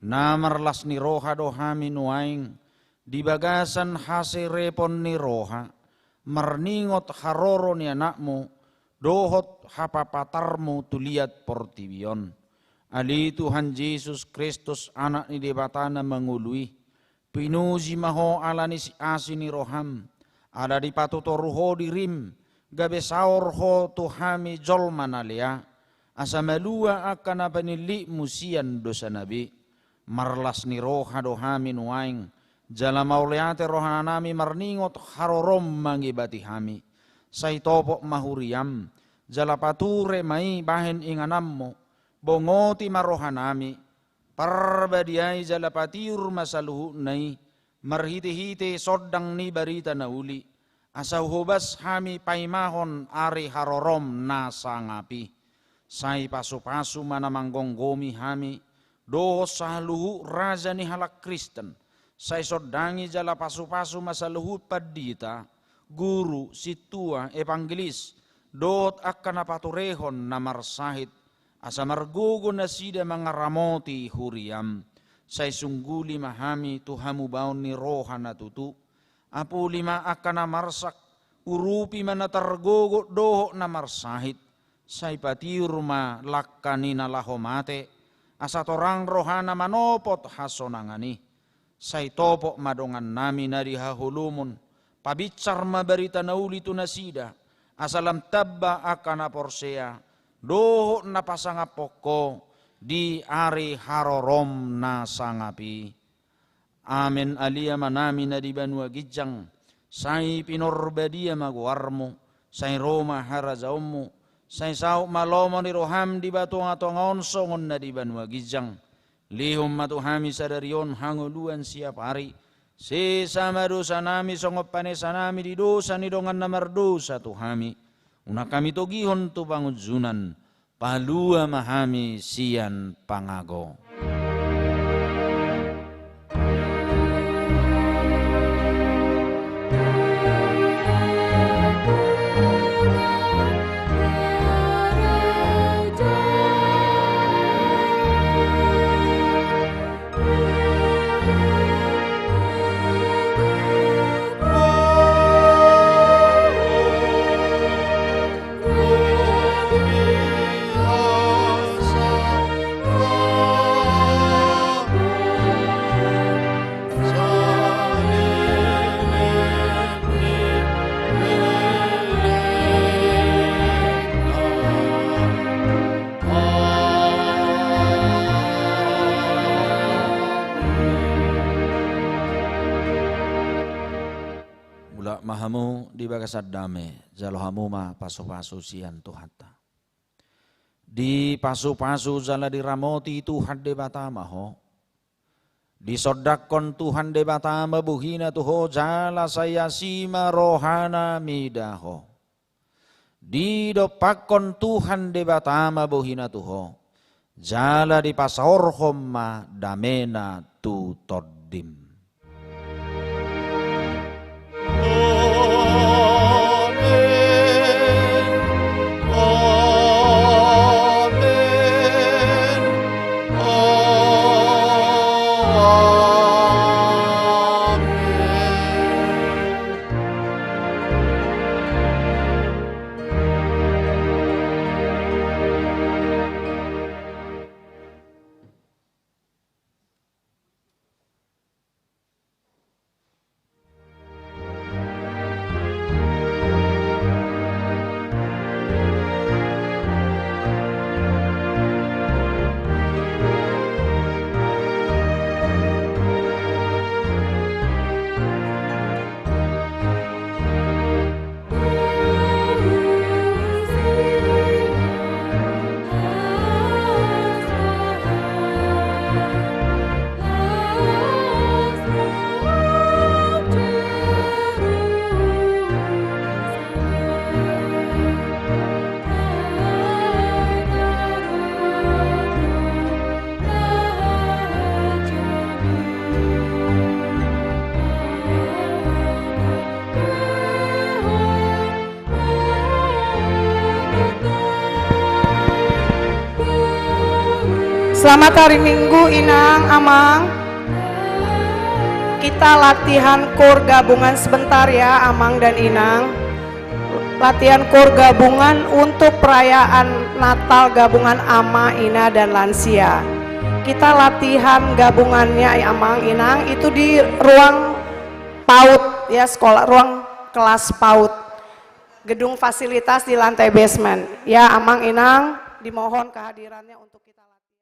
Na marlas ni roha do hami nuaeng di bagasan haserepon ni roha, marningot haroro ni AnakMu dohot hapapatarMu tu liat portibi on. Ale Tuhan Jesus Kristus, Anak ni Debata na mangolu i, pinuji ma Ho ala ni asi ni roham, ala dipatutoru Ho dirim, gabe saor Ho tu hami jolma na lea, asa malua angka na pinillitMu sian dosana be. Marlas ni roha do hami nuaeng, jala mauliate rohanami marningot harorom mangibati hami. Sai topot ma huriam, jala pature ma i bahen ingananmu, bongoti ma rohanami, parbadiai jala patiur ma saluhutna i, marhitehite sondang ni barita na uli, asa huhobas hami paimahon ari harorom na sangap i. Sai pasupasu ma na manggomgomi hami, dohot saluhut raja ni halak Kristen, sai sondangi jala pasupasu ma saluhut pandita, guru, sintua, evangelis, dohot angka na paturehon na marsahit, asa margogo nasida mangaramoti huriam. Sai sungguli ma hami tu hamubaon ni roha na tutu, apuli ma angka na marsak, urupi ma na targogot dohot na marsahit, sai patiur ma langka ni na laho mate, asa torang rohana manopot hasonangan i. Sai topot ma dongannami na di haholomon, pabinsar ma barita na uli tu nasida, asa lam tamba angka na porsea, dohot na pasangaphon Ho di ari harorom na sangap i. Amen. Ale Amanami na di banua ginjang, sai pinorbadia ma goarmu, sai ro ma harajaonmu, sai saut ma lomo ni roham di tongatonga on songon na di banua ginjang. Lehon ma tu hami sadari on hangoluan siapari, sesa ma dosanami songon panesanami di dosa ni dongan na mardosa tu hami. Unang hami togihon tu pangunjunan, palua ma hami sian pangago. hamu di bagasan dame, jalo hamu ma pasupasu sian Tuhanta. Dipasupasu jala diramoti Tuhan Debata ma ho. Disondangkon Tuhan Debata ma bohina tu ho jala sai asi ma rohana mida ho. Didompakkon Tuhan Debata ma bohina tu ho, jala dipasaorhon ma damena tu tondim. Amen. Amen. Amen. Selamat hari Minggu, Inang, Amang. Kita latihan koor gabungan sebentar ya, Amang dan Inang. Latihan koor gabungan untuk perayaan Natal gabungan ama, ina, dan lansia. Kita latihan gabungannya, ya, Amang, Inang, itu di ruang paud, ya, sekolah, ruang kelas paud. Gedung fasilitas di lantai basement. Ya, Amang, Inang, dimohon kehadirannya untuk kita latihan.